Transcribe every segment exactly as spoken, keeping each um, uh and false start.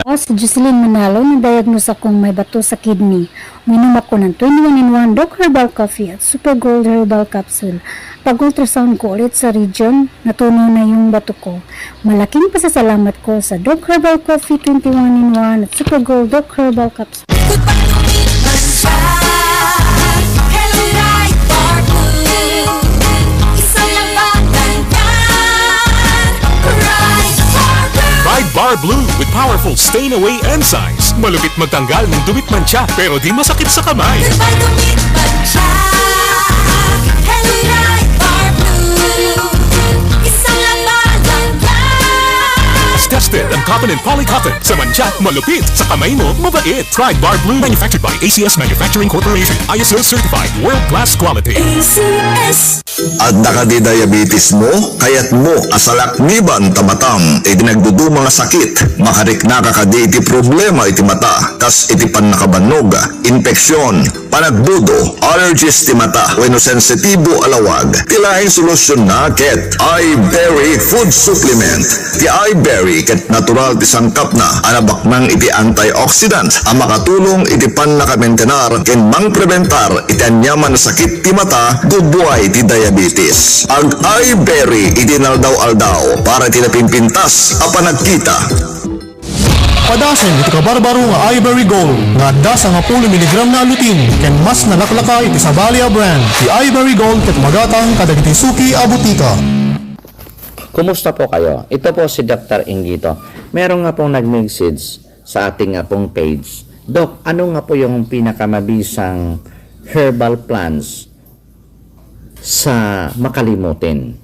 Ako si Jocelyn Manalo, nadayagnos akong may bato sa kidney. Uminom ako ng twenty-one in one Doc Herbal Coffee at Super Gold Herbal Capsule. Pag-ultrasound ko ulit sa region, natunaw na yung bato ko. Malaking pasasalamat ko sa Doc Herbal Coffee twenty-one in one at Super Gold Doc Herbal Capsule. Goodbye, lumit man siya. Hello, Ride Bar Blue. Isang labanan yan. Ride Bar Blue. Ride Bar Blue with powerful stain away enzymes. Malupit magtanggal ng dumit mantsa, pero di masakit sa kamay. Goodbye, lumit man siya. Hello, Ride Bar Blue. Isang labanan yan. Tested ang cotton and polycotton. Sa mantsa, malupit. Sa kamay mo, mabait. Pride Bar Blue. Manufactured by A C S Manufacturing Corporation. I S O certified. World class quality. A C S. Adda kadi diabetes mo? Kayat mo a salakniban ta matam iti nagduduma nga sakit? Makariknaka kadi iti problema iti mata, kas iti pannakabannog, infection, panagbudo, allergies ti mata, wenno sensitibo a lawag? Ti laeng solusyonna ket Iberry Food Supplement. Ti Iberry ket natural ti sangkapna a nabaknang iti antioxidant a makatulong iti pannakamentenar ken mangprebentar iti aniaman a sakit ti mata, gubuay ti diabetes. Ag-Iberry iti inaldaw-aldaw para iti napimpintas a panagkita. Padasen iti kabarbaro nga Iberry Gold nga adda sangapulo miligramna a lutein ken mas nalaklaka iti sabali a brand. Ti Iberry Gold ket magatang kadagiti suki a butika. Kumusta po kayo? Ito po si Doktor Inggito. Meron nga pong nag-message sa ating nga pong page. Doc, ano nga po yung pinakamabisang herbal plants sa makalimutin?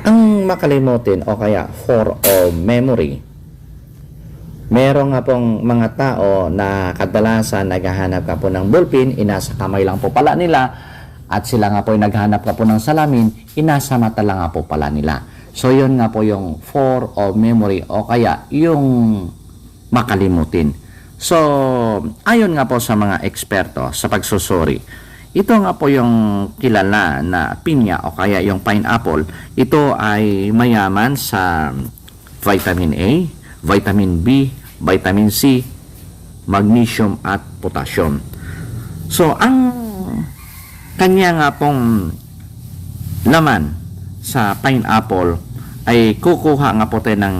Ang makalimutin o kaya for all memory, meron nga pong mga tao na kadalasan naghahanap nga po ng bulpin, inasa kamay lang po pala nila, at sila nga po ay naghanap nga po ng salamin, inasa mata lang nga po pala nila. So, yun nga po yung for all memory o kaya yung makalimutin. So, ayon nga po sa mga eksperto sa pagsusuri, ito nga po yung kilala na pinya o kaya yung pineapple, ito ay mayaman sa vitamin A, vitamin B, vitamin C, magnesium at potassium. So, ang kanya nga pong laman sa pineapple ay kukuha nga po tayo ng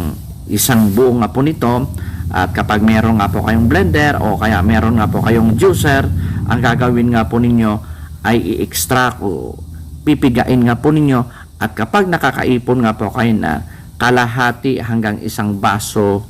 isang buo nga po nito, at kapag meron nga po kayong blender o kaya meron nga po kayong juicer, ang gagawin nga po ninyo ay i-extract o pipigain nga po ninyo, at kapag nakakaipon nga po kayo na kalahati hanggang isang baso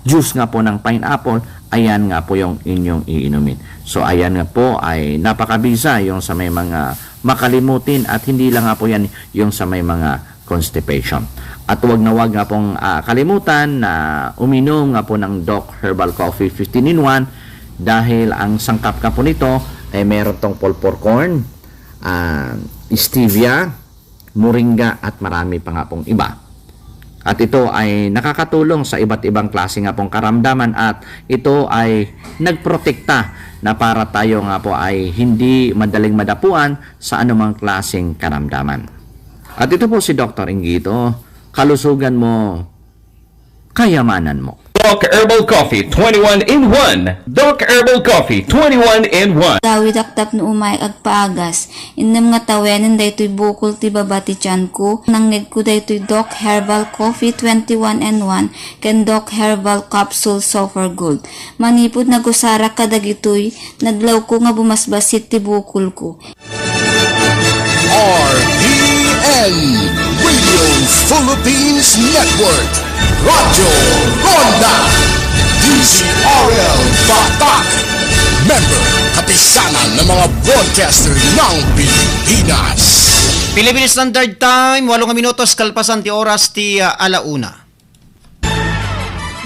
juice nga po ng pineapple, ayan nga po yung inyong iinumin. So, ayan nga po ay napakabisa yung sa may mga makalimutin, at hindi lang nga po yan yung sa may mga constipation. At wag na wag nga pong, ah, kalimutan na uminom nga po ng Doc Herbal Coffee fifteen in one, dahil ang sangkap nga po nito ay meron tong pulpur corn, ah, stevia, moringa at marami pa nga pong iba. At ito ay nakakatulong sa iba't ibang klase nga pong karamdaman, at ito ay nagprotekta na para tayo nga po ay hindi madaling madapuan sa anumang klaseng karamdaman. At ito po si Doktor Inggito, kalusugan mo, kayamanan mo. Doc Herbal Coffee twenty-one in one. Doc Herbal Coffee twenty-one in one. Dawid ak tapno umay agpaagas. Innem nga tawenen daytoy bukol ti baba ti tianko. Nangngegko daytoy Doc Herbal Coffee twenty-one in one ken Doc Herbal Capsule Super Gold. Manipud nagusarak kadagitoy, nadlawko nga bumasbasit ti bukolko. R P N Radio Philippines Network, Radyo Ronda, D Z R L Batak, member, Kapisanan ng mga Broadcaster ng Pilipinas. Philippine Standard Time, walo nga minutos kalpasan ti oras ti, ah, alauna.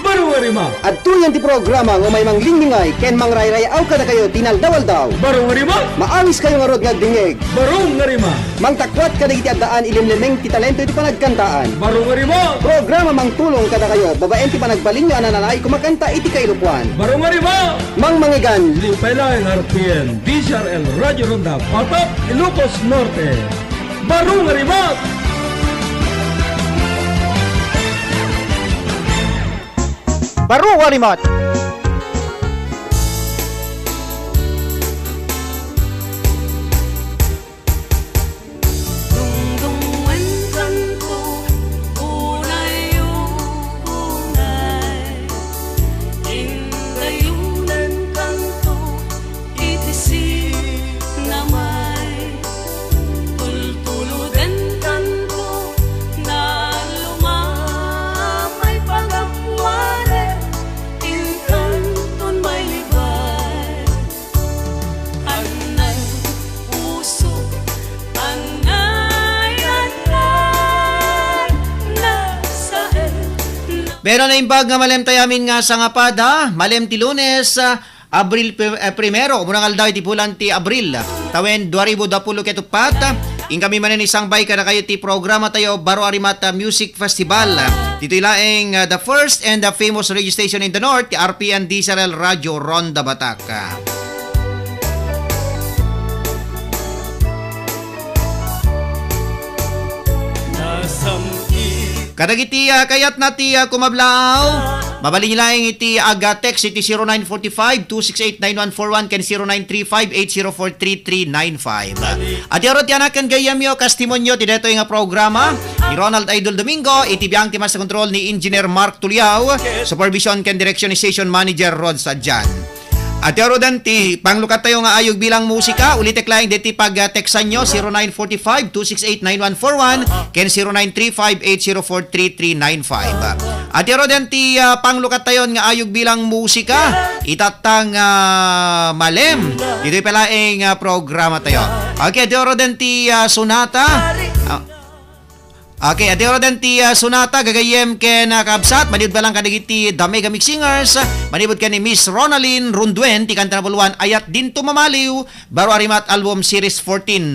Baro nga rima. Adtoyen ti programa nga umay manglinglingay ken mangrayrayaw kadakayo ti inaldaw-aldaw. Baro nga rima. Maawis kayo ngarud nga agdingngeg. Baro nga rima. Mangtakuat kadagiti addaan ilimlemeng ti talento iti panagkantaan. Baro nga rima. Programa mangtulong kadakayo babaen ti panagbalinyo a nanalaay kumakanta iti kailokoan. Baro nga rima. Mangmangegan. Lipay laeng R P N, D Z R L Radio Ronda, Batak, Ilocos Norte. Baro nga rima. Baro a Rimat. Dungdungngenkanto, unay, unay. Indayonenkanto iti sinamay. Tultulodenkanto, naluma may pagapuanen, inkanton may libay. Annay puso, annay, annay, nasaen. Pero naimbag nga malem tayo amin nga sangapada, malem ti Lunes, ah, Abril pi-, eh, primero, umuna nga aldaw iti bulan ti Abril, tawen dua ribu dua puluh ket uppat. Inkami manen isangbay kadakayo ti programa tayo, Baro a Rimat, ah, Music Festival. Ditoy laeng, ah, the first and the famous radio station in the north, ti R P N D Z R L Radio Ronda Batak. Kadagiti, ah, kayatna ti, ah, kumablaw, mabalin laeng iti aga-text iti zero nine four five two six eight nine one four one ken zero nine three five eight zero four three three nine five. Iti aro ti anak ken gayyemyo, kas timonyo ti detoy nga programa ni Ronald Idol Domingo, iti biang ti master control ni Engineer Mark Tuliao, supervision ken direksyon ni Station Manager Rod Sadian. Iti aro den ti panglukat tayo nga ayog bilang musika, ulitek laeng deti pag-textanyo, zero nine four five two six eight nine one four one ken zero nine three five eight zero four three three nine five. Iti aro den ti, ah, panglukat tayo nga ayog bilang musika, itatta nga, ah, malem. Ditoy palaeng, ah, programa tayo. Okay, iti aro den ti, ah, sonata. Ah, okay, iti aro den ti, ah, sonata, gagayyem ken, ah, kabsat, maniud balang kadagiti The Mega Mix Singers, manipud ken ni Miss Ronalyn Ronduen, ti kanta na puluan, Ayat Dinto Mamaliw, Baro a Rimat Album Series fourteen.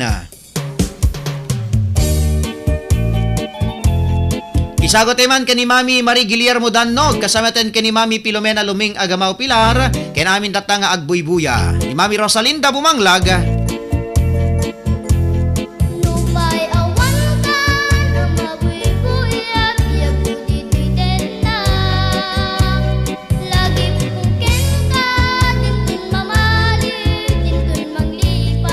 Isagut tayo man ken ni Mami Marie Guillermo Dannog, kasamaten ken ni Mami Filomena Luming Agamao Pilar, ken amin tatta nga agbuybuya. Ni Mami Rosalinda Bumanglag. Nupay awan kan a mabuybuya, biag ditoy tenna. Lagipko kenka, dinton mamaliw, dinton manglipat.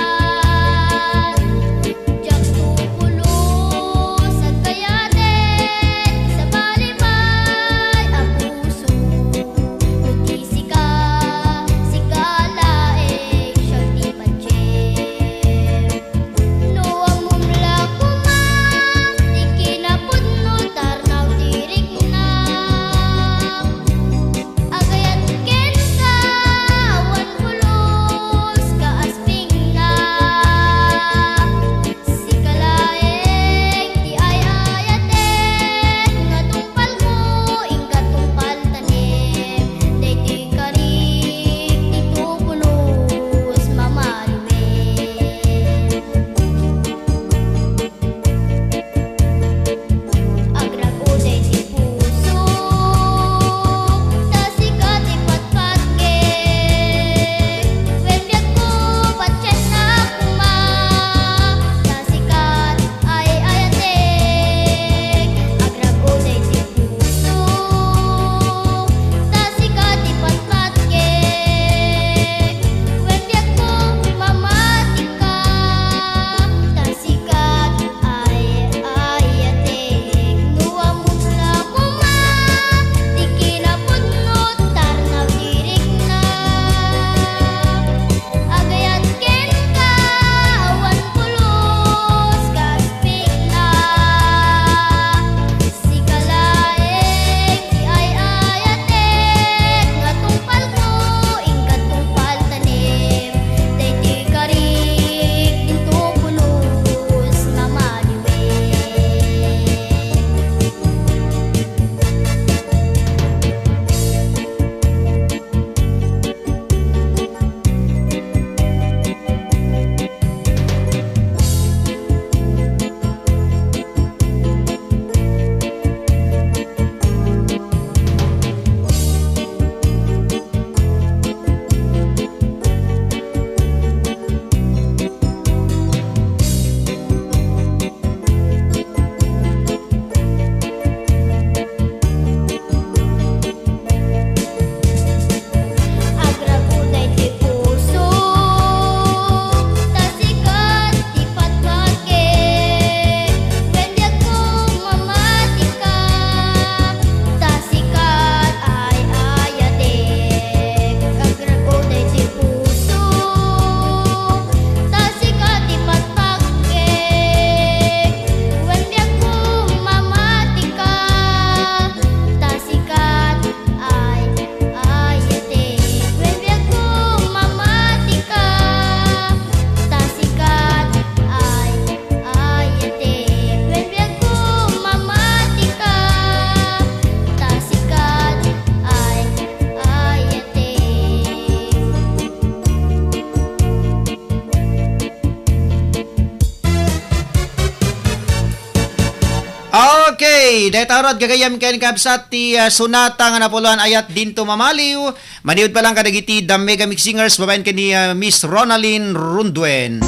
Diak to pulos agkayaten, sabali pay a puso. Iti sika, sika laeng, siak ti patien. Okay, dayta rod gagayyem ken kabsat ti, ah, sonata nga napuloan ayat dinto mamaliw. Maniud pa lang kadagiti The Mega Mix Singers babaen ken ni, ah, Miss Ronalyn Runduen.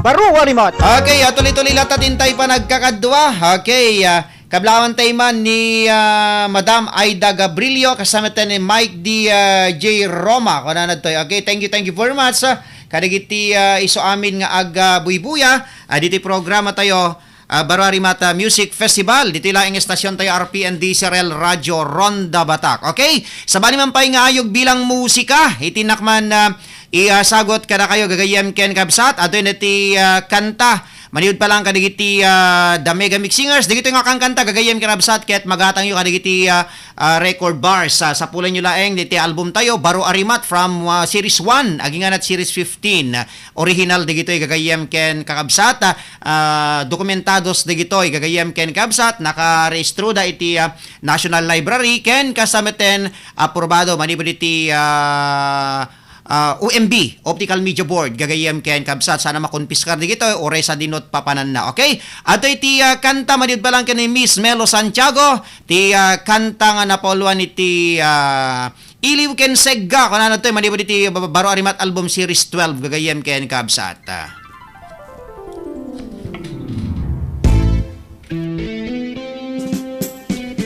Baro a rimat. Okay, ah, tuli-tuli latta ti intay panagkakadua. Okay, ah, kablawan tay man ni, ah, Madam Aida Gabrilio kasama ten ni Mike D, ah, J Roma. Kunana ditoy. Okay, thank you, thank you very much, ah, kadagiti, ah, isu amin nga ag, ah, buybuya, ah, ditoy programa tayo. Ah, Baro a Rimat Music Festival. Ditoy laeng estasion tayo, R P N D C R L Radio Ronda Batak. Okay? Sabali man pay nga ayog bilang musika, iti nakman, ah, i, ah, sagot kadakayo gagayyem ken kabsat. Ato ti, ah, kanta. Maniud pa lang kadagiti, ah, The Mega Mix Singers. Dagitoy nga kankanta gagayyem ken kabsat ket magatangyo kadagiti, ah, ah, record bars. Ah, sapulenyo laeng diti album tayo, Baro a Rimat from, ah, Series one, aginganat Series fifteen. Original dagitoy gagayyem ken kakabsat, ah, dokumentados dagitoy gagayyem ken kabsat, nakarehistroda iti, ah, National Library ken kastameten aprobado manipud iti, ah, ah, O M B, Optical Media Board, gagayyem ken kabsat, sana makonpiskar dagitoy, uray sadinot papananna. Okay? Ato iti, ah, kanta, maniud pa lang ken ni Miss Melo Santiago, ti, ah, kanta nga napauluan iti, ah, Iliw ken Segga, kunana ditoy, manipud iti Baro a Rimat Album Series twelve, gagayyem ken kabsat.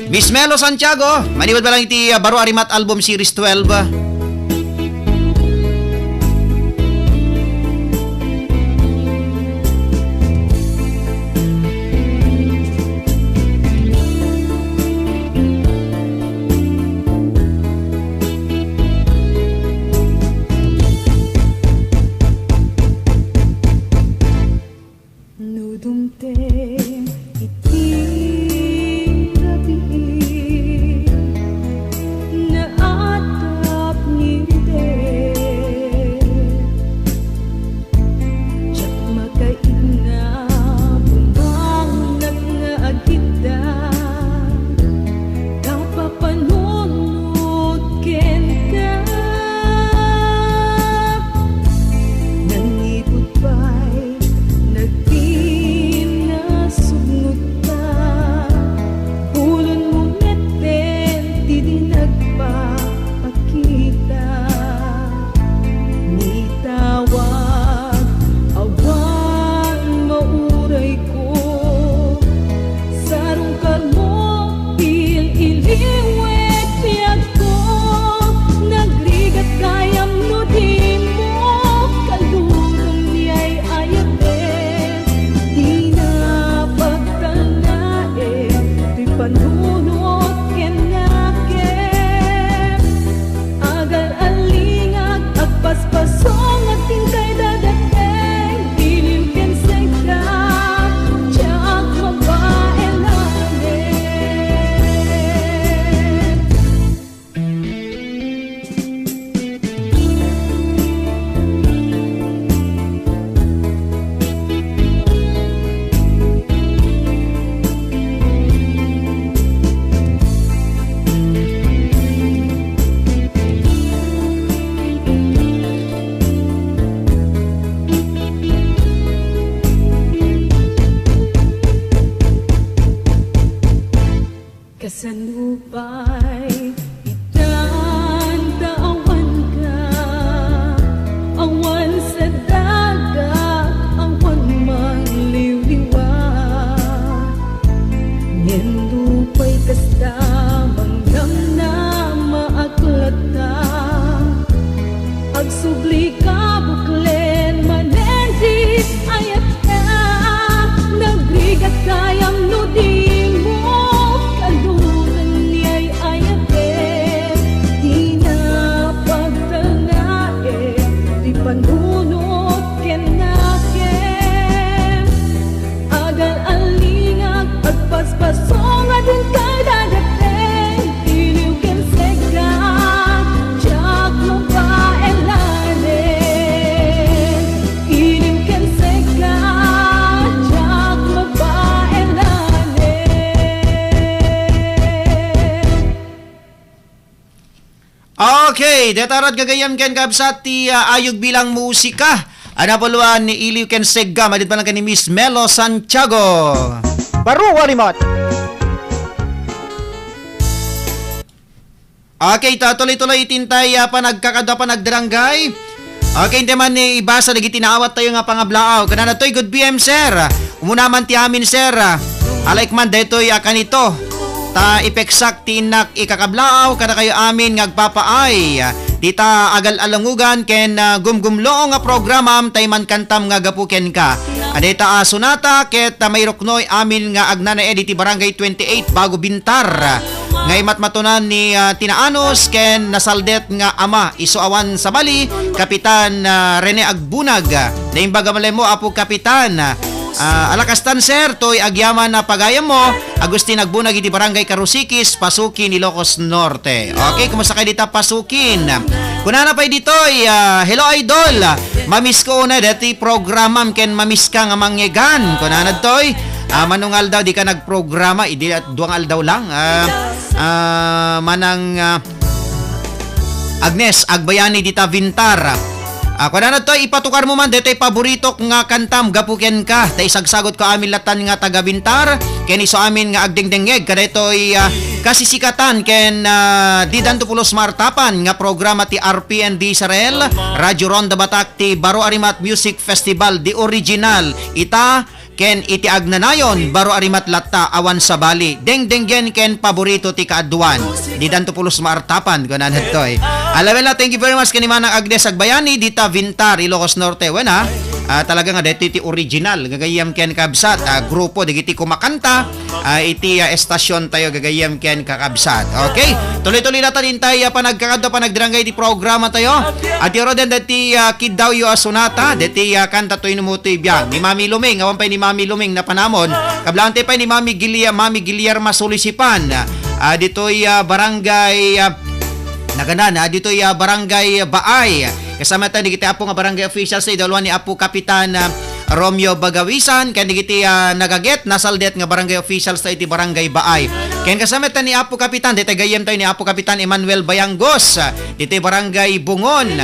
Miss Melo Santiago, manipud pa lang iti, ah, Baro a Rimat Album Series twelve. No dumteng iti rabii, naatap ngaruden. Diak makaigna, bumangnak nga agidda, ta papanunot kenka. Nangiput pay, nagpinasugnotta, ulonmo metten ti di nagpa- pakita. Nitawag, awan maurayko. Sarungkarmo, il-iliwek biagko. Nagrigat gayam no dimo kalurong ni ay-ayaten. Dina pagtalnaen ti panunot ken nakem. Agal-alingak, agpaspasongak, intay dadateng, iliw ken segga, diak mabaelan. Kasano pay itan ta awanka, awan sa daga, awan mangliwliwa. Ngem no pay kasta, mangnamnamaak latta. Agsubli ka, buklen manen ti ayatka. Nagrigat gayam no dimo kalunan ni ay-ayaten. Dina pagtalnaen ti panunot ken nakem. Agal-alingak, agpaspasongak, intay dadateng, iliw ken segga, diak mabaelanen. Iliw ken segga, diak mabaelanen. Okay, deta rod gagayyem ken kabsat ti, ah, ayog bilang musika. Ana puluan ni Iliw ken Segga, madiud pa lang ken ni Miss Melo Santiago. Baro a rimat. Okay, ta tuloy-tuloy itintay, ah, panagkakadwa, panagdarangay. Okay, hindi man ni ibasa dagiti naawat tayo nga pangablaaw. Kanana toy, "Good P M, sir. Umuna man ti amin, sir. Alaik man daytoy a kanito. Ta ipeksak ti innak ikakablaaw kadakayo amin nga agpapaay. Dita agal-alangugan ken, ah, gumgumloo nga programam tay mankantam nga gapu kenka. Adayta a sonata ket, ah, mairuknoy amin nga agnanaed iti Barangay twenty-eight, Bago Bintar." Nga imatmatunan ni, ah, tinaanos ken nasaldet nga ama, isu awan sabali, Kapitan, ah, Rene Agbunag. Naimbag a malem mo, Apo Kapitan. Ah, alakastan, sir, toy agyaman a pagayam mo, Agustin Agbunag iti Barangay Karusikis, Pasukin, Ilocos Norte. Okay, kumusta kayo dita, Pasukin? Kunana pay ditoy, ah, "Hello, idol. Mamiss ko una dati programam ken mamiss ka nga mangngegan." Kunana toy, ah, "Manungal daw di ka nag-, programa, idi at duang aldaw lang." Ah, ah, manang, ah, Agnes, agbayani dita Vintar. Ah, kunana toy, "Ipatukar mo man detoy paboritok nga kantam gapu kenka. Ta isagsagot ko amin latan nga taga Vintar, ken isu amin nga agdengdengngeg kadaytoy, ah, kasisikatan ken, ah, didanto pulos maartapan nga programa ti R P N D Israel, Radyo Ronda Batak ti Baro Arimat Music Festival, the original. Ita, ken iti agnanayon, baro a rimat latta, awan sabali, dengdenggen ken paborito ti kaaduan. Didanto pulos maartapan," kunana ditoy. Alawela, thank you very much ken ni Manang Agnes Agbayani, dita Vintar, Ilocos Norte. Wen, ah, ah, talaga nga daytoy ti original, gagayyem ken kabsat, ah, grupo, dagiti kumakanta, ah, iti, ah, estasyon tayo, gagayyem ken kakabsat. Okay? Tuloy-tuloy latta intay, ah, panagkakadwa, panagdarangay ti programa tayo. At yaro den dati, ah, kiddawyo a sonata, dati, ah, kanta toy numutoy biag. Ni Mami Luming, awan pay ni Mami Luming napanamon. Kablaante pay ni Mami Gilia-, Mami Guillerma Sulisipan. Ah, ditoy, ah, barangay, ah, naganan, ah, ditoy, ah, barangay Baay. Kasama tayo dagiti apo nga barangay officials, sa idalwa ni Apo Kapitan, ah, Romeo Bagawisan, ken dagiti, ah, nagaget, nasaldet nga barangay officials ta iti barangay Baay. Ken kasama ta ni Apo Kapitan, ditoy gayyem tayo ni Apo Kapitan Emmanuel Bayangos, ah, ditoy barangay Bungon.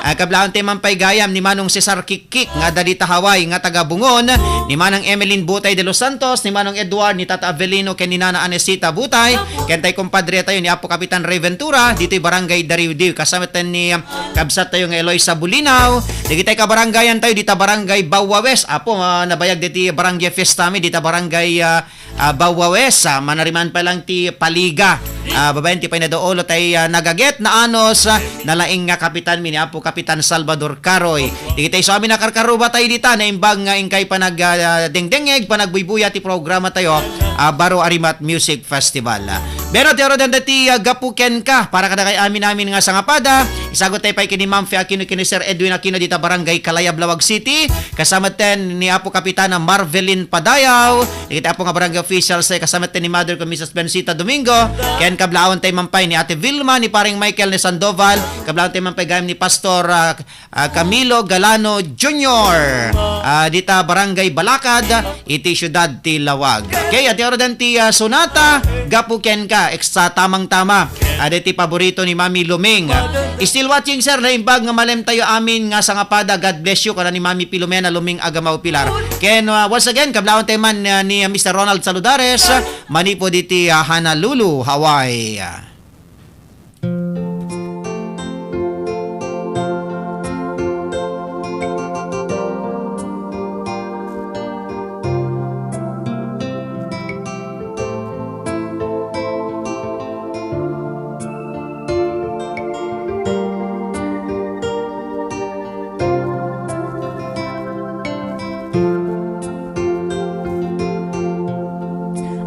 Ah, kablaante man pay gayam ni Manong Cesar Kikik nga adda dita Hawaii nga taga Bungon, ni Manang Emeline Butay de los Santos, ni Manong Edward, ni Tata Avelino, ken ni Nana Anesita Butay, ken tay kumpadre tayo ni Apo Kapitan Ray Ventura, ditoy barangay Dariudiw. Kasama tayo ni, ah, kabsat tayo nga Eloisa Bulinaw. Dagiti kabarangayan tayo, dita barangay Bawa West. Apo, ah, nabayag diti barangay fiesta mi, dita barangay, ah, ah, Bawa West. Ah, manariman pa lang ti Paliga. Ah, babaen ti pay nadaulo tay, ah, nagaget, naanos, ah, nalaing nga kapitan mi ni Apo Kapitan Salvador Caroy. Dagiti isu amin a karkaruba tayo dita, naimbag nga inkay panag, ah, dengdengngeg, panagbuybuya ti programa tayo, ah, Baro Arimat Music Festival. Pero ti aro danda ti, ah, gapu kenka, para kadakay amin-amin nga sangapada, isagut tayo pay ken ni Ma'am Fe Aquino ken ni Sir Edwin Aquino dita Barangay Kalayab, Laoag City, kasama ten ni Apo Kapitana Marvelin Padayaw, dagiti apo nga barangay officials, eh, kasama ten ni Mother ko, Missus Bensita Domingo, ken kablawan tayo man pay ni Ate Vilma, ni Paring Michael, ni Sandoval, kablawan tayo man pay gayam ni Pastor, ah, ah, Camilo Galano Junior, ah, dita Barangay Balakad, iti siudad ti Laoag. Okay, iti aro den ti, ah, sonata, gapu kenka, ekstra tamang-tama. Ah, deti paborito ni Mami Luming. Still watching, sir, naimbag nga malem tayo amin nga sangapada. God bless you, kana ni Mami Filomena Luming Agamao Pilar. Ken, ah, once again, kablawan tayo man, ah, ni Mister Ronald Saludares, manipud iti, ah, Honolulu, Hawaii.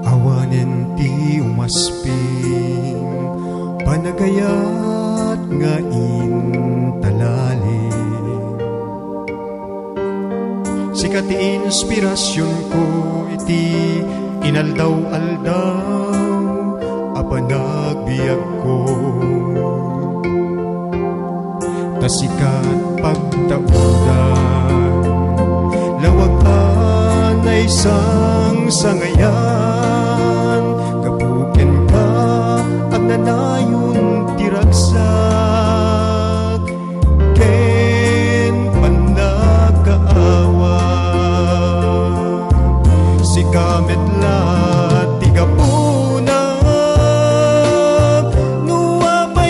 Awanen ti umasping, panagayat nga intalalim. Sika ti inspirasionko iti inaldaw-aldaw a panagbiagko. Ta sika pagtaudan, lawag a naisangsangayan, gapu kenka, agnanayon ti ragsak ken pannakaawat. Sika met la ti gapuna, no apay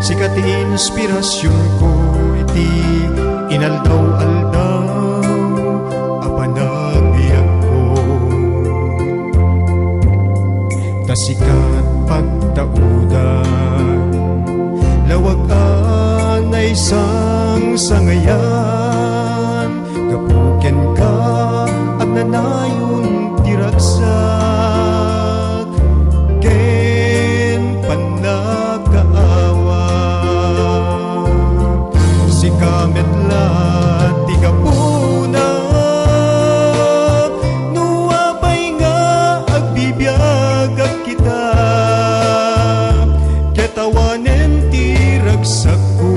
Sika ti inspirasionko iti inaldaw-aldaw a panagbiagko. Ta sika't pagtaudan, lawag a naisangsangayan. Gapu kenka, agnanayon ti ragsak ken pannakaawat. Sika met la ti gapuna no apay nga agbibiagak kita, ket awanen ti ragsakko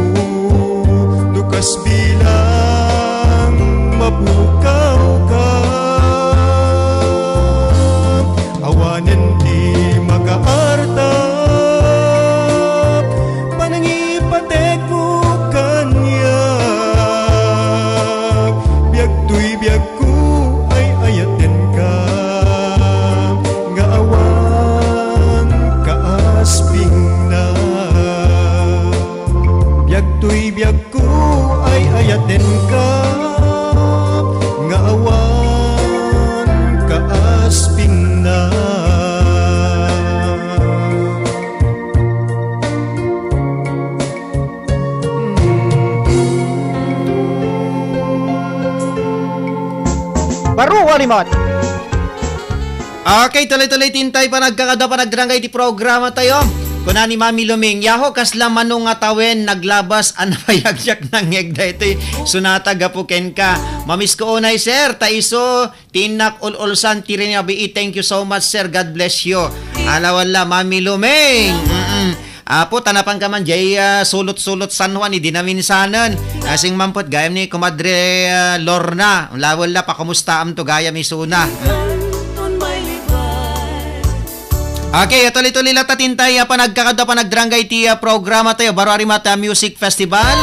no kas bilang mapukawka. Awanen ti makaartap panangipatekmo kaniak. Biag toy biag ko ay ayatenka, nga awan kaaspingna. Biag toy biag ko ay ayatenka, nga awan kaaspingna. Baro, Warimot. Okay, tuloy-tuloy ti intay panagkakadua, panagdrangga iti programa tayo. Kuna ni Mami Luming, "Yaho, kasla mano nga tawen naglabas a nabayagyak nangngeg daytoy sonata gapu kenka." Mamisko unay, sir, ta isu ti innak ul-ulsan ti rinabii. Thank you so much, sir. God bless you. Ala, wala, Mami Luming. Mm-mm. Apo, tanapan ka man, jay, ah, sulot-sulot San Juan, idi naminsanen. Asing mampet gayam ni Kumadre, ah, Lorna. Lawel la, pakumustaam to gayam isuna. Okay, tuloy-tuloy la ta ti intay, ah, panagkakadua, panagdrangga iti, ah, programa tayo. Baro Arimata Music Festival.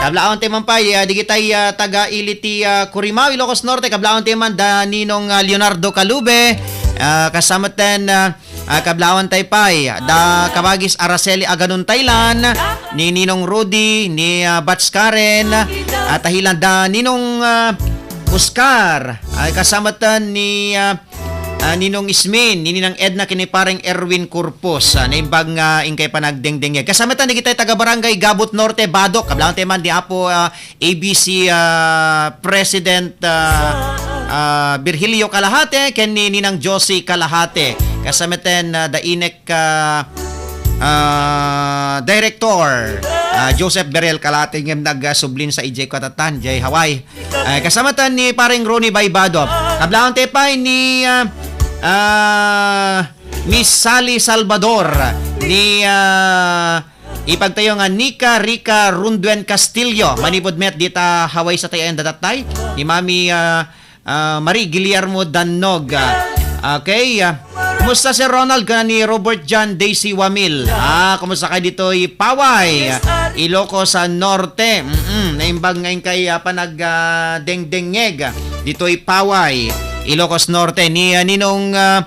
Kablaawanta man pay, ah, digitay, ah, taga-ili ti, ah, Curimaw, Ilocos Norte. Kablaawanta man da Ninong, ah, Leonardo Calube. Ah, kasamatan, ah, Ah, kablaawanta pay da kabagis Araceli Aganon Thailand, ni Ninong Rudy, ni, ah, Bats Karen, at ahilan da Ninong, ah, Oscar, ay kasamatan ni, ah, ah, Ninong Ismin, ni Ninang Edna, ken ni Pareng Erwin Corpus, ah, naimbag nga inkay panagdengdengngeg. Kasamatan dagiti taga Barangay Gabot Norte, Badoc, kablaawanta man ni Apo, ah, A B C, ah, President, ah, ah, Virgilio Kalahate ken ni Ninang Josie Kalahate. Kasamatan, ah, da inek, ah, ah, Director, ah, Joseph Berel Kalahate ngem nagsublin sa ijay katatan, jay Hawaii. Ay, kasamatan ni Pareng Ronnie Baybado. Kablaawanta pay ni, ah, ah, Miss Sally Salvador, ni, ah, ipagtayo nga Nika Rica Runduen Castillo, manipud met dita Hawaii sa tayo ayan dadatay, ni Mami, ah, ah, Marie Guillermo Dannog. Ah, okay, ah, kumusta, Sir Ronald? Kuna ni Robert John Daisy Wamil. Ah, kumusta kayo ditoy Paway, Ilocos, ah, Norte? Mm-mm, naimbag nga inkay, ah, panag, ah, dengdengngeg ditoy Paway, Ilocos Norte. Ni, ah, Ninong, ah,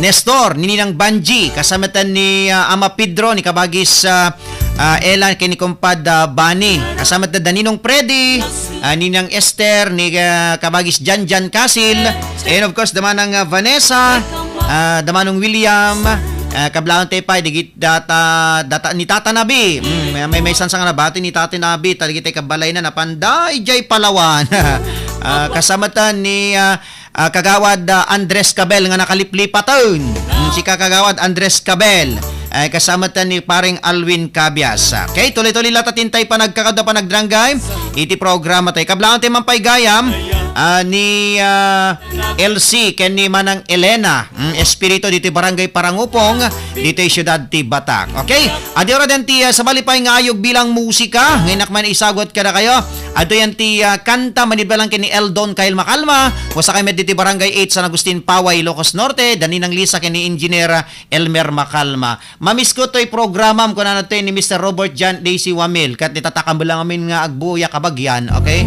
Nestor, ni Ninang Banji, kasamatan ni, ah, Ama Pedro, ni Kabagis, ah, ah, Elan, ken ni Kumpad, ah, Bani. Kasamatan da Ninong Freddy, ah, Ninang Esther, ni, ah, Kabagis Janjan Kasil, and of course, da Manang, ah, Vanessa, ah, da Manong William, ah, kablaawanta pay, digit data, data, ni Tata Nabi. Mm, may, may, may sansa nga nabati ni Tata Nabi, ta dagiti kabbalayna, napanda, ijay Palawan. Ah, kasamatan ni, ah, ah, Kagawad, ah, Andres Cabel nga nakaliplipaten. Mm, sika, Kagawad Andres Cabel. Ay, kasamatan ni Pareng Alwin Cabias. Okay, tuloy-tuloy la ta ti intay panagkakadua, panagdranggay iti programa tayo. Kablaawanta man pay gayam, ah, ni, ah, L C ken ni Manang Elena, mm, Espiritu ditoy Barangay Parangupong, ditoy siudad ti Batak. Okay? Adi ora den ti, ah, sabali pay nga ayog bilang musika, nga inak man isagot kadakayo. Adtoy ti, ah, kanta manipud lang ken ni Eldon Kyle Macalma, kumusta kayo met ditoy Barangay eight San Agustin, Paway, Ilocos Norte, da Ninang Lisa ken ni Engineer, ah, Elmer Macalma. Mamisko toy programam, kunana toy ni Mister Robert John Daisy Wamil, ket itatakam lang amin nga agbuya kabagian, okay?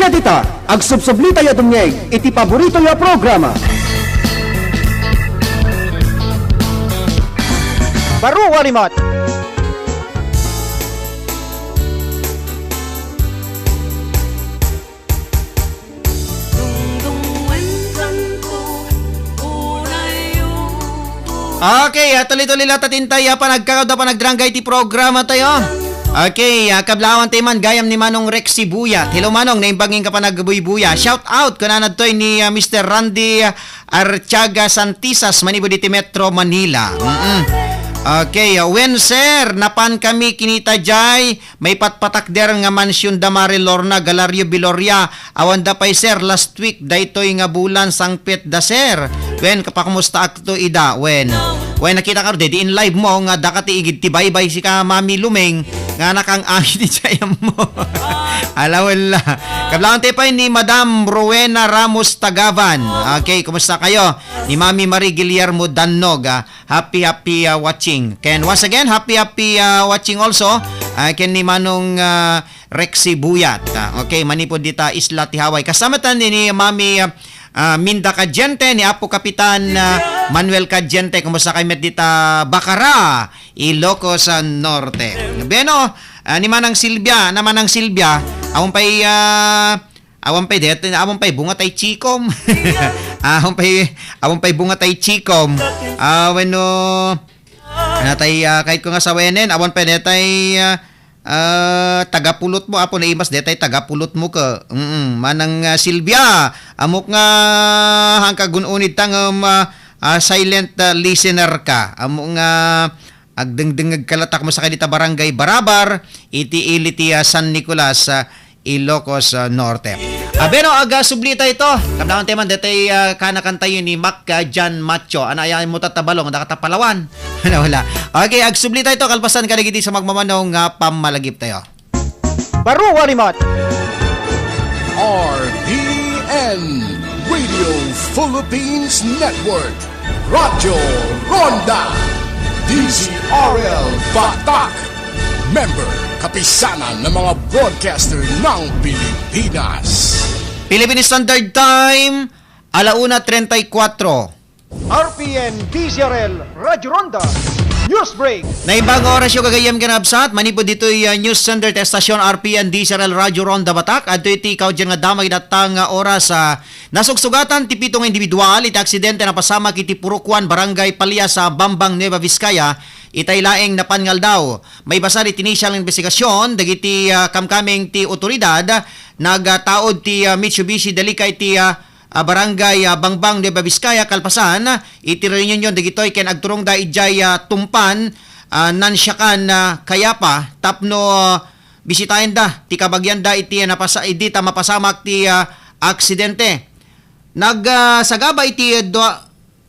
Dita, agsubsublitayo a dumngeg iti paboritoyo a programa. Baro a rimat. Okay, ah, tuloy-tuloy latta ti intay, ah, panagkakawda, panagdrangga iti programa tayo. Okay, ah, kablaawan tayo man gayam ni Manong Rexy Buyat. Hello, Manong, naimbag nga panagbuybuyat. Shout out, kunana ditoy ni, ah, Mister Randy, ah, Artiaga Santisas, manipud iti Metro Manila. Mm-mm. Okay, ah, wen, sir, napan kami kinita jay, maipatpatakder nga mansion da Mare Lorna, Galario Viloria. Awan da pay, sir, last week, daytoy nga bulan, sangpet da, sir. Wen, kapakumustaak to ida, wen. Wen, nakita ka, dedi in live mo, nga daka ti igid ti baybay sika, Mami Lumeng, nga nakang-ami ti jayam mo. Ala, wala. Kablaawan tayo pay ni Madam Rowena Ramos Tagaban. Okay, kumusta kayo? Ni Mami Marie Guillermo Dannog, ah, happy, happy, ah, watching. Ken once again, happy, happy, ah, watching also, ah, ken ni Manong, ah, Rexy Buyat. Ah, okay, manipud dita isla ti Hawaii. Kasama ta ni, ni Mami, ah, ah, Minda Cadiente, ni Apo Kapitan, ah, Manuel Cadiente. Kumusta kayo met dita Bacara, Ilocos, ah, Norte? Beno, ah, ni Manang Silvia, na Manang Silvia, awan pay, ah, awan pay det, awan pay bunga tay chikom. Awan pay, awan pay bunga tay chikom. Ah, wenno, ano tay, ah, kahit ko nga sawenen, awan pay detay, ah, ah, tagapulot mo, apo naimas detay tagapulot mo ka. Mm, Manang, ah, Silvia, amok nga hangka gun-unid ta ngem, ah, ah, silent, ah, listener ka. Amok nga agdengdengngeg ka latta, kumusta kayo dita Barangay Barabar, iti ili ti, ah, San Nicolas, ah, Ilocos, ah, Norte. Abeno, aga subli tayo ito. Kamdaman tayo man, detay, ah, kanakan tayo ni Mac, ah, John Macho. Ano, ayaw mo tatabalong, dakata Palawan. Ano, wala. Okay, agsublita ito, kalpasan kadagiti sa magmamano nga pammalagip tayo. Baro a rimat. R P N, Radio Philippines Network, Radyo Ronda, D Z R L Batak, member, Kapisanan ng mga Broadcaster ng Pilipinas. Philippine Standard Time, alauna treinta y cuatro. R P N D Z R L Radyo Ronda News Break. Naimbag nga orasyo, gagayyem ken kabsat, manipud ditoy, ah, News Center ti estasyon R P N D Z R L Radyo Ronda Batak. Adtoy iti kaudyan nga damag iti datta nga oras, ah, nasugsugatan ti pito nga individual iti aksidente a napasamak iti Purok One, Barangay Palias, Bambang, Nueva Vizcaya, itay laeng napan nga aldaw. Maibasar iti initial nga investigasyon dagiti, ah, kamkameng ti otoridad, nagtaud ti, ah, Mitsubishi Delica iti, ah, ah, Barangay, ah, Bangbang, Nueva Vizcaya, kalpasan iti reunion dagitoy ken agturongda idiay, ah, Tumpan, ah, Nansyakan, ah, Cayapa, tapno, ah, bisitaenda ti kabagianda iti, ah, napasa-, idi ta mapasamak ti, ah, aksidente. Nag, ah, sagaba iti, ah, dua-,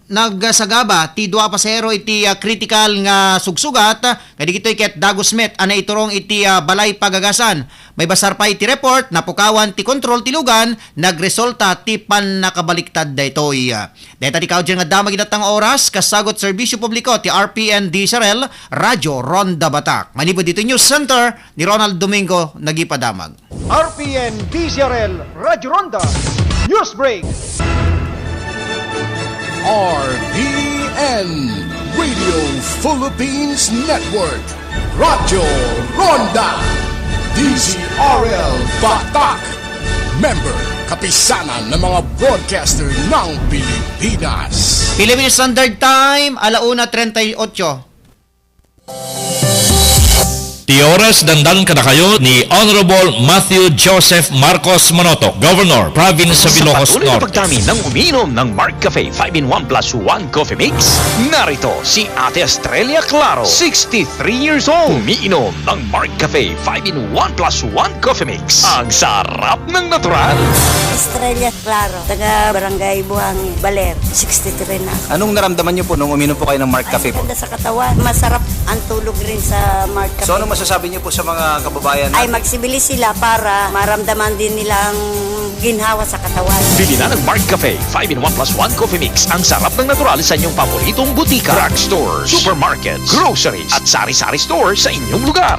nagsagaba ti dua a pasahero iti, ah, kritikal nga sugsugat, nga dagitoy ket dagus met a naiturong iti, ah, balay pagagasan. Maibasar pay iti report, napukawan ti kontrol ti lugan, nagresulta ti pannakabaliktad daytoy. Dayta ti kaudyan nga damag iti datta nga oras, kasagut serbisyo publiko ti R P N D Z R L, Radyo Ronda Batak. Manipud ditoy News Center, ni Ronald Domingo, nagipadamag. R P N D Z R L Radyo Ronda News Break. R P N, Radio Philippines Network, Radyo Ronda, D Z R L Batak, member, Kapisanan ng mga Broadcaster ng Pilipinas. Philippine Standard Time, alauna treinta y ocho. Ti oras, dandan kadakayo ni Honorable Matthew Joseph Marcos Monoto, Governor, Province of Sa Ilocos patuloy na Norte. Pagdami ng umiinom ng Mark Cafe five-in-one plus one Coffee Mix, narito si Ate Estrella Claro, sixty-three years old. Umiinom ng Mark Cafe five-in-one plus one Coffee Mix. Ang sarap ng natural. Estrella Claro, taga Barangay Buhangin, Baler, sixty-three na ako. Anong naramdaman niyo po nung uminom po kayo ng Mark Ay, Cafe po? Maganda sa katawan. Masarap ang tulog rin sa Mark Cafe. So, ano masasabi niyo po sa mga kababayan Ay, natin? Magsibili sila para maramdaman din nilang ginhawa sa katawan. Bili na ng Mark Cafe five-in-one plus one Coffee Mix. Ang sarap ng natural sa inyong paboritong butika, drugstores, supermarkets, groceries, at sari-sari store sa inyong lugar.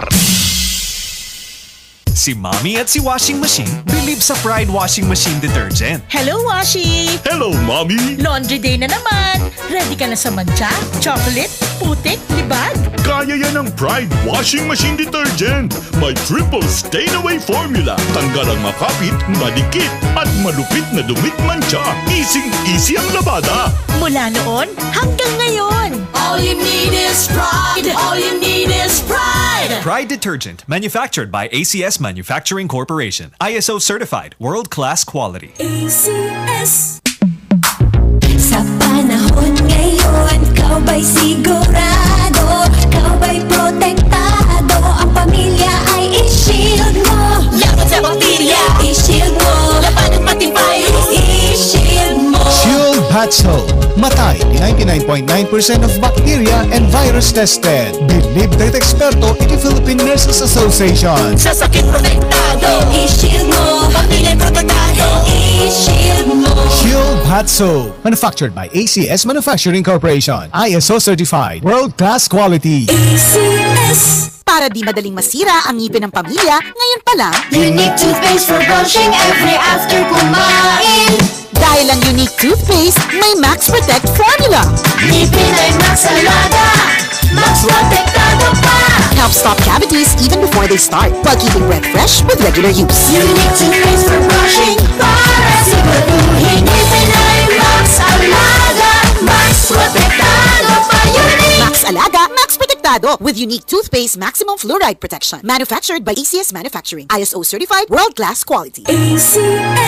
Si Mommy at si Washing Machine believe sa Pride Washing Machine Detergent. Hello, Washi! Hello, Mommy! Laundry day na naman! Ready ka na sa mantsa, chocolate, putik, libag? Kaya yan ng Pride Washing Machine Detergent. May triple stain away formula. Tanggal ang makapit, madikit, at malupit na dumit mantsa. Easy-easy ang labada. Mula noon hanggang ngayon. All you need is Pride. All you need is Pride. Pride Detergent, manufactured by A C S Manufacturing Corporation. I S O certified, world-class quality. A C S. Sa panahon ngayon, ikaw ba'y sigurado? Ikaw ba'y protektado? Ang pamilya ay i-shield mo. Laban sa bakterya, i-shield mo. Laban ng pati virus, i-shield mo. Shield Bath Soap. Matay ti ninety-nine point nine percent of bacteria and virus tested. Believed ti eksperto iti Philippine Nurses Association. Sa sakit protektado, i-shield mo. Pamilya protektado, i-shield mo. Shield Bath Soap. Manufactured by A C S Manufacturing Corporation. I S O certified. World class quality. A C S. Para di madaling masira ang ngipin ng pamilya, ngayon pa lang, Unique toothpaste for brushing every after kumain. Dahil ang Unique toothpaste may Max Protect formula. Ngipin ay Max Alaga, Max Protektado pa. Help stop cavities even before they start, while keeping breath fresh with regular use. Unique toothpaste for brushing para siguraduhin ngipin ay Max Alaga, Max Protektado pa. Unique. Max Alaga, Max Protektado with Unique toothpaste maximum fluoride protection. Manufactured by A C S Manufacturing. I S O certified, world-class quality. A C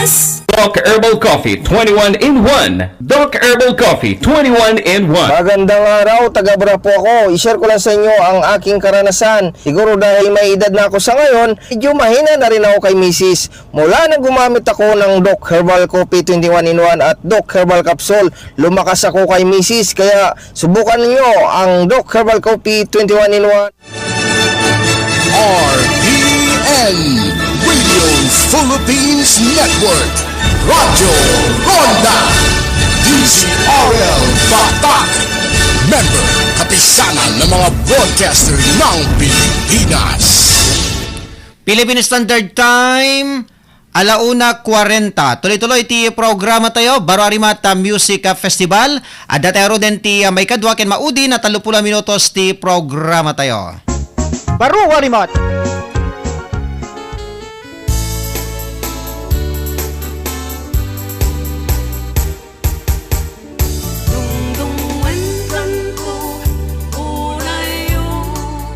S. Doc Herbal Coffee, twenty-one in one. Doc Herbal Coffee, twenty-one in one. Magandang araw, taga Abra po ako. I-share ko lang sa inyo ang aking karanasan. Siguro dahil may edad na ako sa ngayon, medyo mahina na rin ako kay misis. Mula nang gumamit ako ng Doc Herbal Coffee twenty-one in one at Doc Herbal Capsule, lumakas ako kay misis. Kaya subukan ninyo ang Doc Herbal Coffee twenty-one in one. R P N, Radio Philippines Network, Radyo Ronda, D Z R L Batak, member, Kapisanan ng mga Broadcaster ng Pilipinas. Philippine Standard Time, ala una kwarenta. Tuloy-tuloy ti programa tayo, Baro a Rima ta Music, ah, Festival. Adda tayo ruden ti, ah, maikadua ken maudi na tallopulo a minutos ti programa tayo. Baro a Rima. Dungdungngankanto, unay,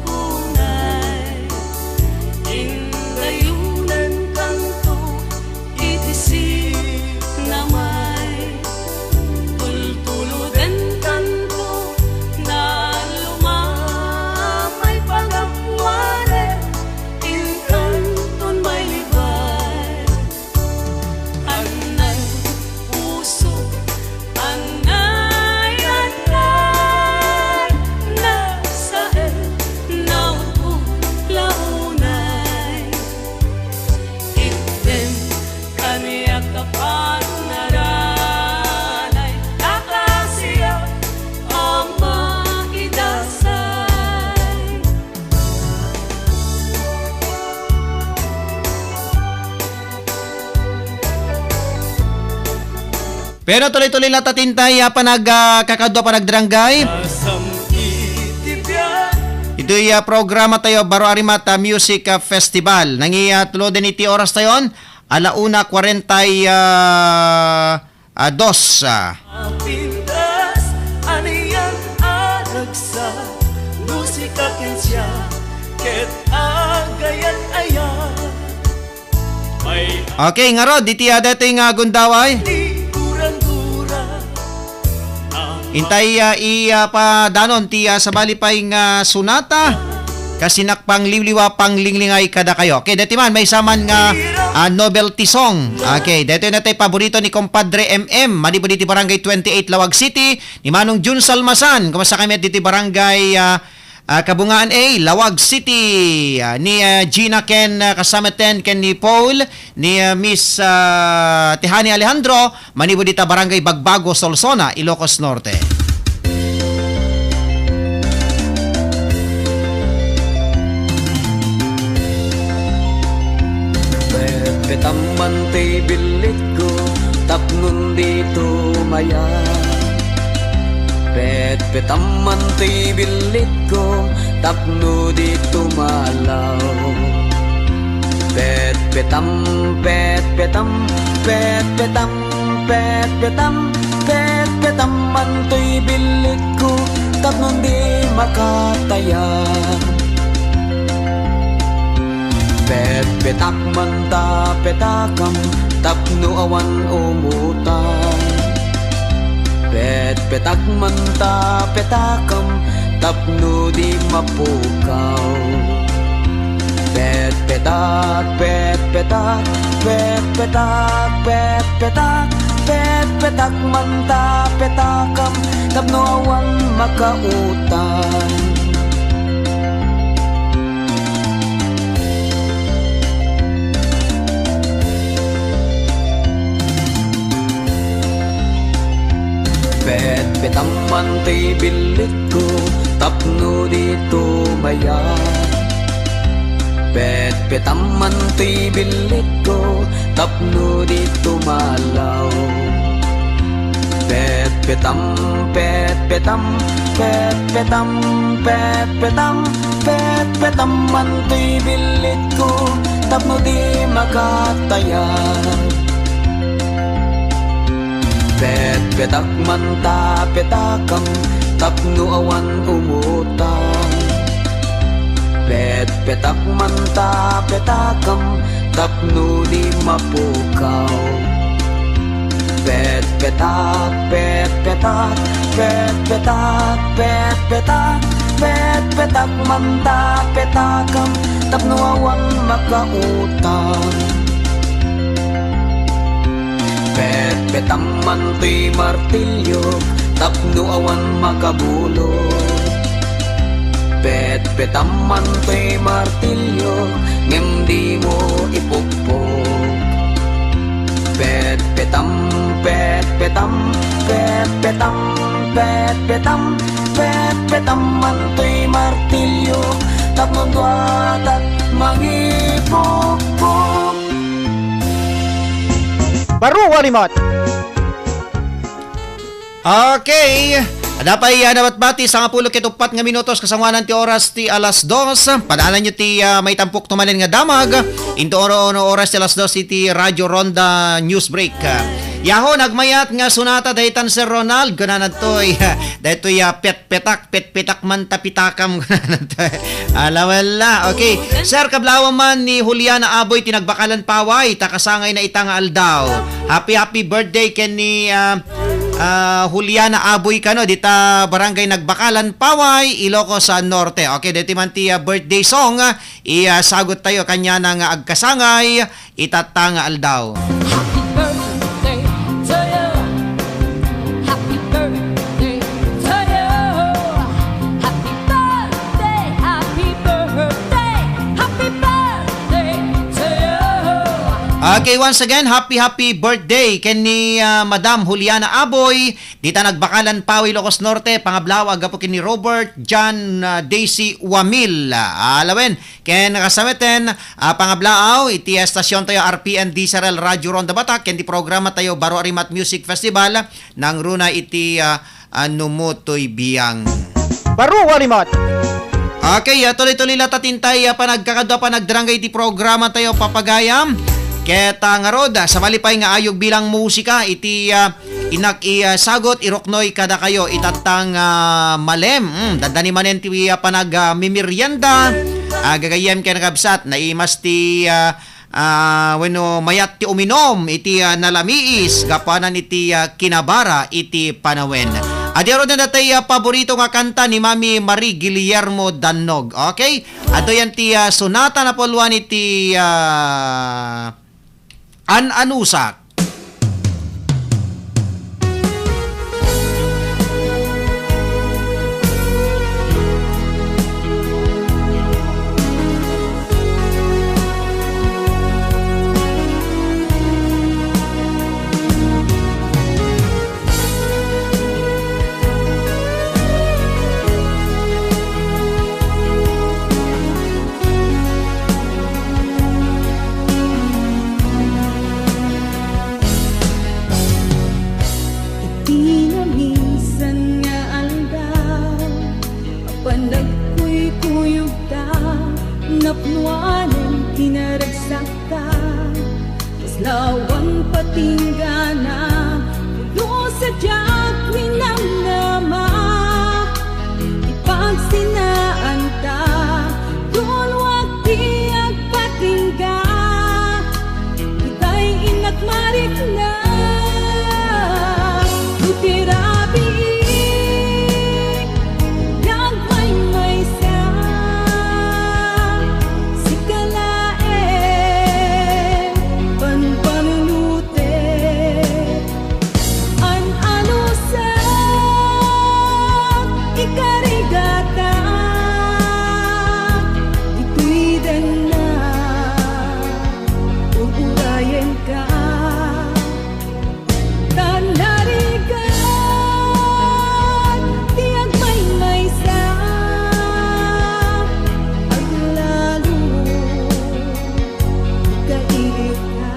unay, indayunankanto iti sipnamay. Tultulodankanto, nalumamay pagapuanen, inkanton mailibay. Anay puso, anay, anay, nasaen, naupong launay. Itdem kaniak a pagnaranay, ta kasiak a maidasay. Pero tuloy-tuloy latta ti intay, ah, panag, ah, kakadua panagdarangay. Itoy, ah, programa tayo, Baro a Rima ta Music, ah, Festival. Nangi, ah, tuloden iti oras tayon, ala una kwarenta y, ah, ah, dos, ah. Pintas, anian a ragsak, musika ken siak, ket agayat-ayat. May Okay, ngarud, iti, ah, daytoy nga gundaway. Di gurang-gurang. Intay, ah, i, ah, padanon ti, ah, sabali pay nga sonata. Kasinak pangliwliwa, panglinglingay kadakayo. Okay, deti man, maysa man nga, ah, novelty song. Okay, deti na tay paborito ni Compadre M M, manipud iti Barangay twenty-eight, Laoag City, ni Manong Jun Salmasan. Kumusta kami diti Barangay, ah, ah, Kabungaan A, Laoag City, ah, ni, ah, Gina ken, ah, kasama ten ken ni Paul, ni, ah, Miss, ah, Tihani Alejandro, manipud ita Barangay Bagbago, Solsona, Ilocos Norte. Petpetam man ti billitko tapno di tumayab. Petpetam man ti billitko tapno di tumalaw. Petpetam, petpetam, petpetam, petpetam, petpetam man ti billitko tapno di makatayab. Petpetak man ta petakam tapno awan umutang. Petpetak man ta petakam tapno di mapukaw. Petpetak, petpetak, petpetak, petpetak, petpetak man ta petakam tapno awan makautang. Petpetam man ti billitko tapno di tumayab. Petpetam man ti billitko tapno di tumalaw. Petpetam, petpetam, petpetam, petpetam, petpetam man ti billitko tapno di makatayab. Petpetak man ta petakam tapno awan umutang. Petpetak man ta petakam tapno di mapukaw. Petpetak, petpetak, petpetak, petpetak, petpetak man ta petakam tapno awan makautang. Petpetam man ti martilyo tapno awan makabulog. Petpetam man ti martilyo ngem dimo ipukpok. Petpetam, petpetam, petpetam, petpetam, petpetam man ti martilyo tapno duatak mangipukpok. Baro a rimat. Okay. Adda pay, ah, nabatbati, sangapulo ket uppat nga minutos, kasangoanan ti oras ti alas dos. Padaananyo ti, ah, maitampok tumanen nga damag. Into oro-, ono oras ti alas dos iti Radio Ronda News Break. Yaho, nagmayat nga sonata daytan, Sir Ronald, kunana toy. Daytoy, ah, petpetak, petpetak man ta petakam, kunana toy. Ala, wala. Okay. Sir, kablawan man ni Juliana Aboy, ti nagbakalan paway, ta kasangayna ita nga aldaw. Happy, happy birthday ken ni, ah, ah, Juliana Aboy kano, dita Barangay Nagbakalan, Paway, Ilocos, ah, Norte. Okay, deti man ti, ah, birthday song, ah, i, ah, sagot tayo kanya na nga agkasangay, itatta nga aldaw. Happy birthday to you. Happy birthday to you. Happy birthday, happy birthday, happy birthday to you. Okay, once again, happy, happy birthday ken ni, ah, Madam Juliana Aboy, dita Nagbakalan, Paway, Ilocos Norte, pangablaw, agapu ken ni Robert, John, ah, Daisy Wamil. Ah, alawen, ken kasameten, ah, pangablaaw, iti estasion tayo, R P N D S R L Radio Ronda Batak, ken ti programa tayo, Baro a Rimat Music Festival, nangruna iti, ah, ah, Numutoy Biang. Baro a Rimat. Okay, ah, tuloy-tuloy la ta tintay, ah, panagkakadua, panagdarangay iti programa tayo, papagayam. Ket, ah, ngarud, ah, sabali pay nga ayog bilang musika iti, ah, inak i, ah, sagot, iruknoy kadakayo itatta nga, ah, malem. Mm, dandani manen ti, ah, panag, ah, mimerienda. Ah, gagayyem ken kakabsat, naimas ti, ah, ah, wenno mayat ti uminom iti, ah, nalamiis gapuanan iti, ah, kinabara iti panawen. Adi aruden datay, ah, paborito nga kanta ni Mami Marie Guillermo Dannog. Okay? Adtoy ti, ah, sonata napuluan iti, ah, An-anusak. Awanen ti naragsakta, kaslawan patinggana, pulos a diak minamnama. Ti pagsinaanta, tulwak ti agpatingga. Itay innak marikna, no ti rabii, nagmaymaysa, sika laeng panpanunotek. An-anusak, ikarigatak, ditoy dennak, ur-urayenka. Ta narigat ti agmaymaysa, aglalo, ikailiwka.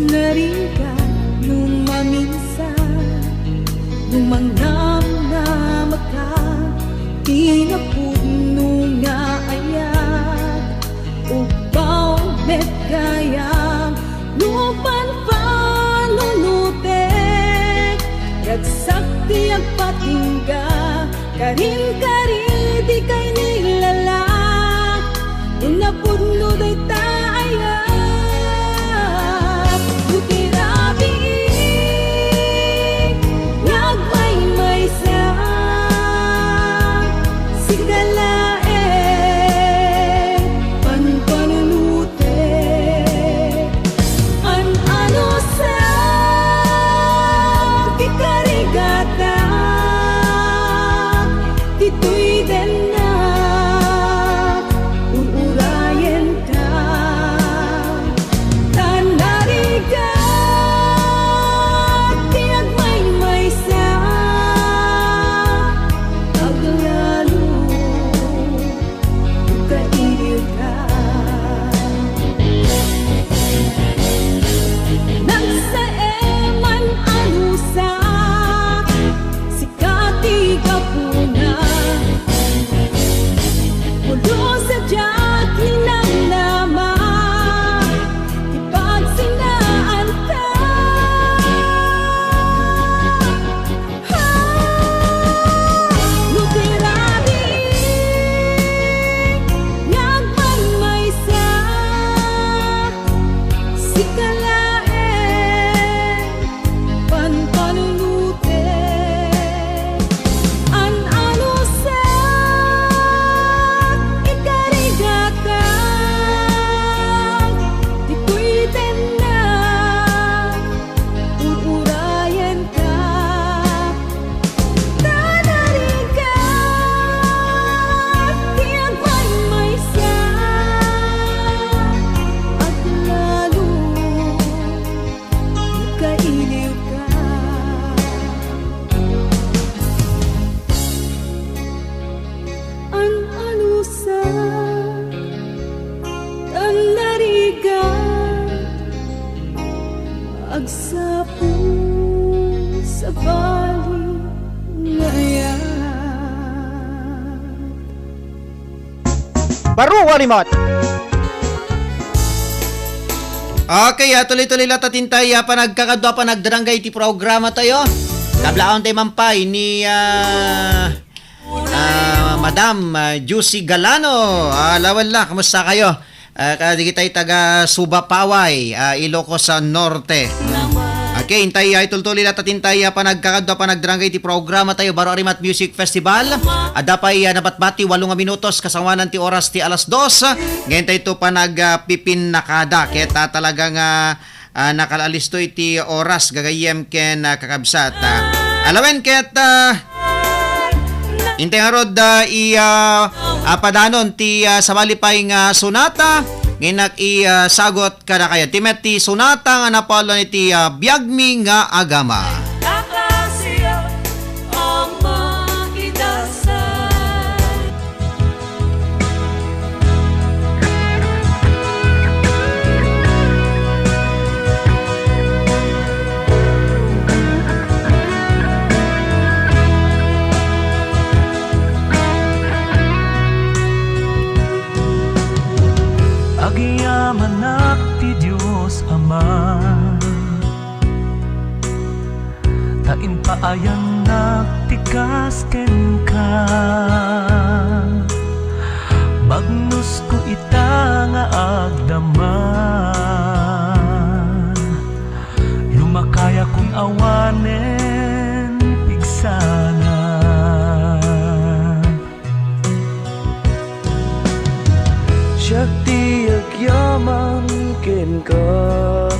Narigat no maminsan, no mangnamnamaka, ti napudno nga ayat, ugpaw met gayam, no panpanunotek, ragsak ti agpatingga, karin-kari ti kainilala. No napudno dayta ayat, no ti rabii nga agmaymaysa, sika laeng panpanunotek. An-anusak, ikarigatak, ditoy dennak, ur-urayenka. Ta narigat ti agmaymaysa, aglalo, ikailiwka. Nagsaem, an-anusak, sika ti gapuna. Pulos a diak minamnama, ti pagsinaanta. No ti rabii nga agmaymaysa, sika laeng panpanunotek. An-anusak, ikarigatak, ditoy dennak, ur-urayenka. Ta narigat ti agmaymaysa, aglalo, ikailiwka. An-anusak, ta narigat, agsapul sabali nga ayat. Baro a rimat! Okay, ah, tuloy-tuloy latta ti intay, ah, panagkakadua, panagdarangay iti programa tayo. Kablaawentayo man pay ni, ah, ah, Madam, ah, Juicy Galano. Ah, lawen la, kumusta kayo? Ah, kadagitay taga Suba Paway, ah, Ilocos, ah, Norte. Okay, intay, ah, itultuloy latta ti intay, ah, panagkakadua, panagdarangay iti programa tayo, Baro a Rimat Music Festival. Adda pay, ah, nabatbati, walo nga minutos, kasangoanan ti oras ti alas dos. Ngem intay to panag, ah, pipinnakada. Ket, ah, talaga nga, ah, nakalaalisto iti oras, gagayyem ken, ah, kakabsat. Ah, alawen ket, ah, intay ngarud, ah, i, ah, ah, padanon ti, ah, sabali pay nga sonata, nga innak i, ah, sagot kadakayo. Ti met ti sonata nga napauluan iti, ah, Biagmi nga Agama. Kakasiyo, Ama, idasay. Yamanak ti Dios Ama, ta impaayannak ti kas kenka. Magnusko ita nga agdama, lumakayakon awanen pigsana. Siak ti agyaman kenka,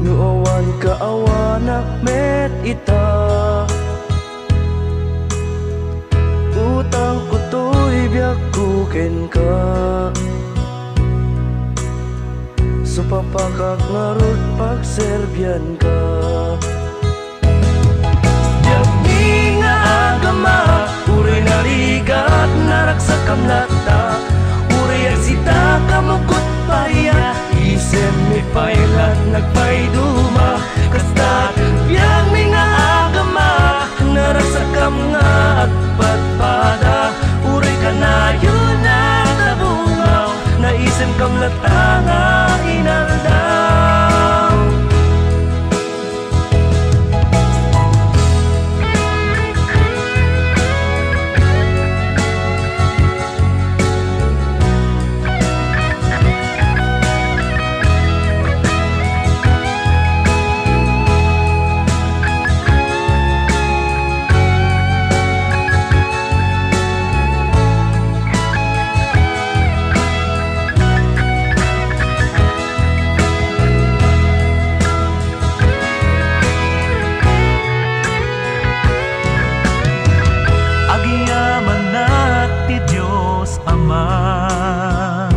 no awan ka, awanak met ita. Utangko toy biagko kenka, supapakak ngarud pagserbianka. Biagmi nga agama, uray narigat, naragsakam latta. Uray agsitakam ugot paria, isemmi pay lat nagpaiduma. Kasta, biagmi nga agama, naragsakam nga agpadpada. Uray kanayon a tabungaw, naisemkam latta nga inaldaw. Agyamanak ti Dios Ama,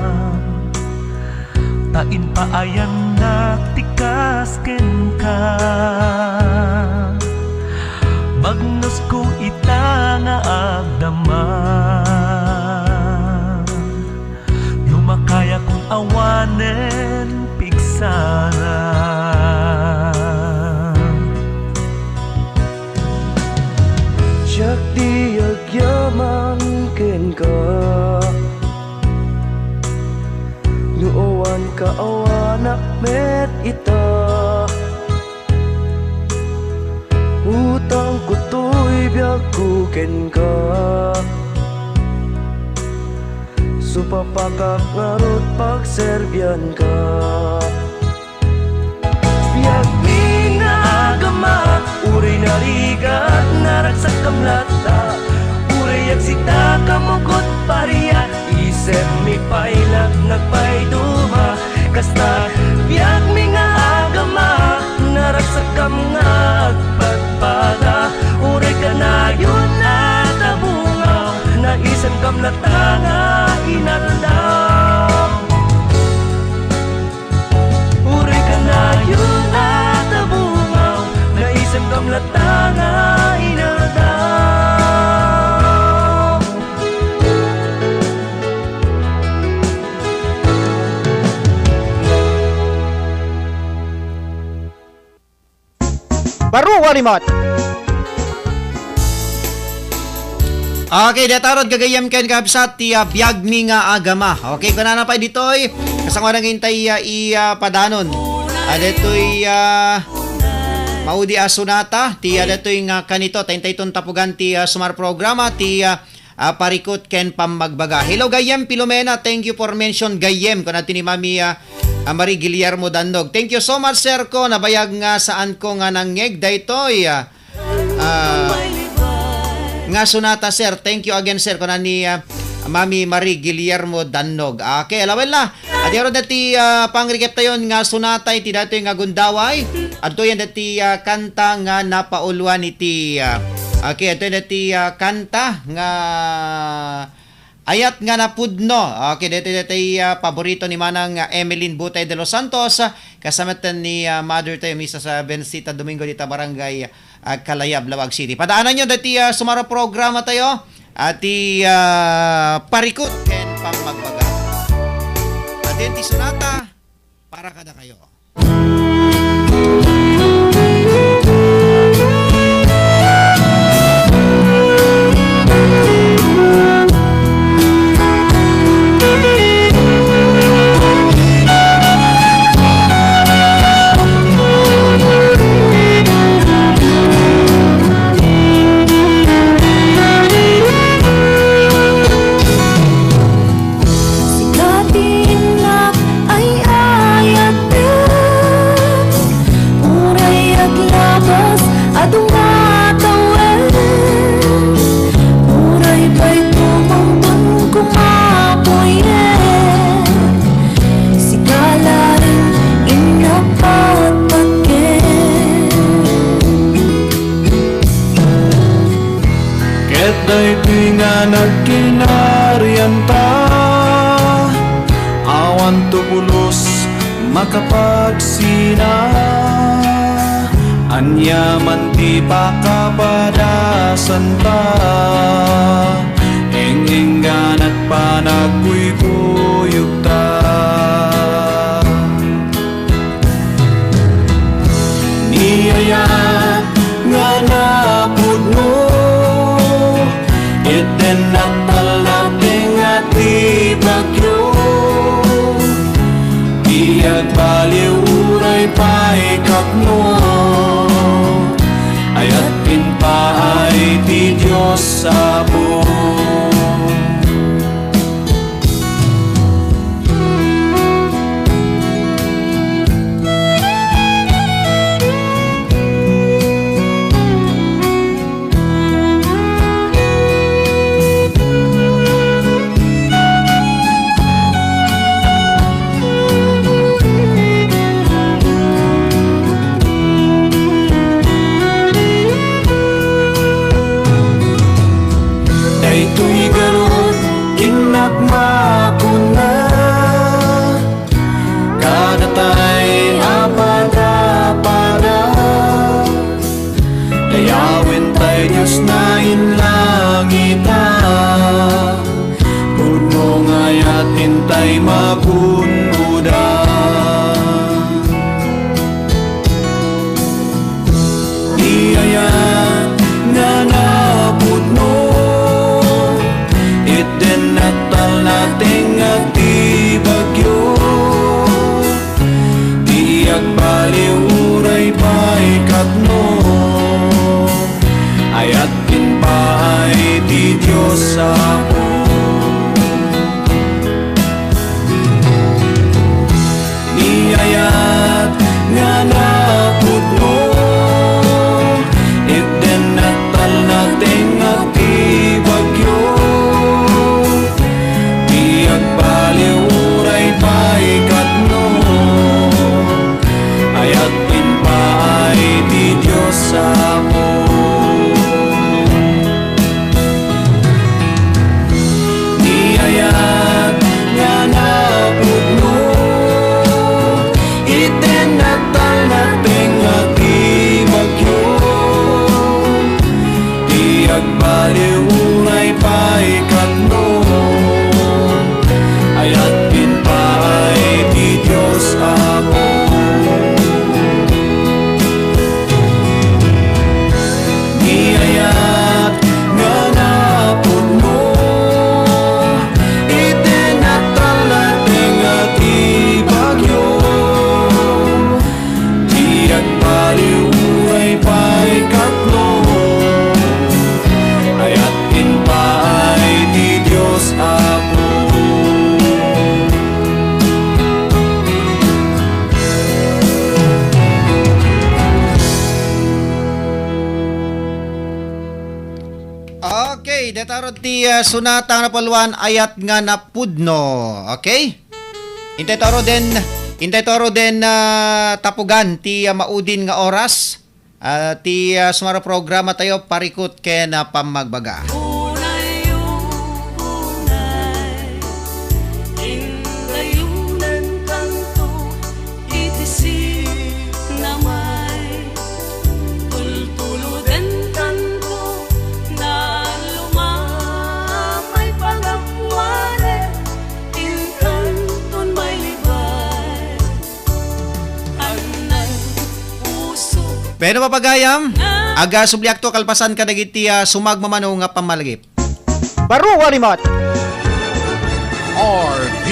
ta impaayannak ti kas kenka. Magnusko ita nga agdama, lumakayakon awanen pigsana. Siak ti agyaman kenka, no awan ka, awanak met ita. Utangko toy biagko kenka, supapakak ngarud pagserbianka. Biagmi nga agama, uray narigat, naragsakam latta. Uray agsitakam ugot paria, isemmi pay lat nagpaiduma. Kasta, biagmi nga agama, naragsakam nga agpadpada. Uray kanayon a tabungaw, naisemkam latta nga inaldaw. Uray kanayon a tabungaw, naisemkam latta nga inaldaw. Baro a rimot. Okay, dayta rod gagayyem ken kabsat ti, ah, biagmi nga agama. Okay, kunana pay ditoy, kasangoanan nga intay, ah, i, ah, padanon. Ah, daytoy, ah, maudi a sonata, ti, ah, daytoy nga kanito, ta intayton tapugan ti, ah, sumar programa, ti, ah, ah, parikut ken pammagbaga. Hello, gayyem Filomena, thank you for mention, gayyem, kunadto ni Mami, ah, ah, Marie Guillermo Dannog. Thank you so much, sir ko, nabayag nga saanko nga nangngeg daytoy, ah, ah, nga sonata, sir. Thank you again, sir, kuna ni, ah, Mami Marie Guillermo Dannog. Okay, alawella. Adi aro dati, ah, pangrequest tayon nga sonata iti datoy nga gundaway. Adtoy dati, ah, kanta nga napauluan iti, ah, okay, adtoy dati, ah, kanta nga Ayat nga Napudno. Okay, dati, dati, ah, paborito ni Manang, ah, Emeline Butay de los Santos, ah, kasama ten ni, ah, mother tayo, Misa sa Bensita Domingo dita barangay, ah, Kalayab, Laoag City. Padaananyo dati, ah, sumaro programa tayo. Ati, ah, parikut ken pammagbaga. Ati ti sonata para kadakayo. Nagkinarianta, awan to pulos makapagsina. Ania man ti pakapadasanta, eng-engganat panagkuykuyogta. Ni ayat nga napudno, iti natalna ti nga ti bagyo, ti agbaliw uray pay katno, ayat ken paay ti Dios Apo. Daytoy garud, kinnak makuna, kadatay a padapada. Dayawen tay Dios na inlangita, pudno nga ayat intay magungoda. Ti ayat nga napudno, iti natalna ti nga ti bagyo, ti agbaliw uray pay katno, ayat ken paay ti Dios Apo. Ni ayat nga napudno, iti natalna ti nga ti bagyo, ti agbaliw uray pay katno, ayat ken paay ti Dios Apo. Ni ayat nga napudno, iti natalna ti nga ti bagyo, ti agbaliw uray pay katno, ayat ken paay ti Dios Apo. Ni ayat nga napudno, iti natalna ti nga ti bagyo, ti agbaliw uray pay katno, ayat ken paay ti Dios Apo. Okay, dayta rod ti, ah, sonata nga napalwan, ayat nga napudno. Okay? Intay toro den, intay toro den, ah, tapugan ti, ah, maudin nga oras. Ah, ti, ah, sumaro programa tayo, Parikut ken, ah, Pammagbaga. Unay, unay, indayunan kanto iti sinamay. Tultuloden kanto, nalumamay pagapuanen, inkanton mailibay. Pero, papagayam, aga subliakto kalpasan kadagiti, ah, sumagmamano nga pammalagip. Baro nga limat. R P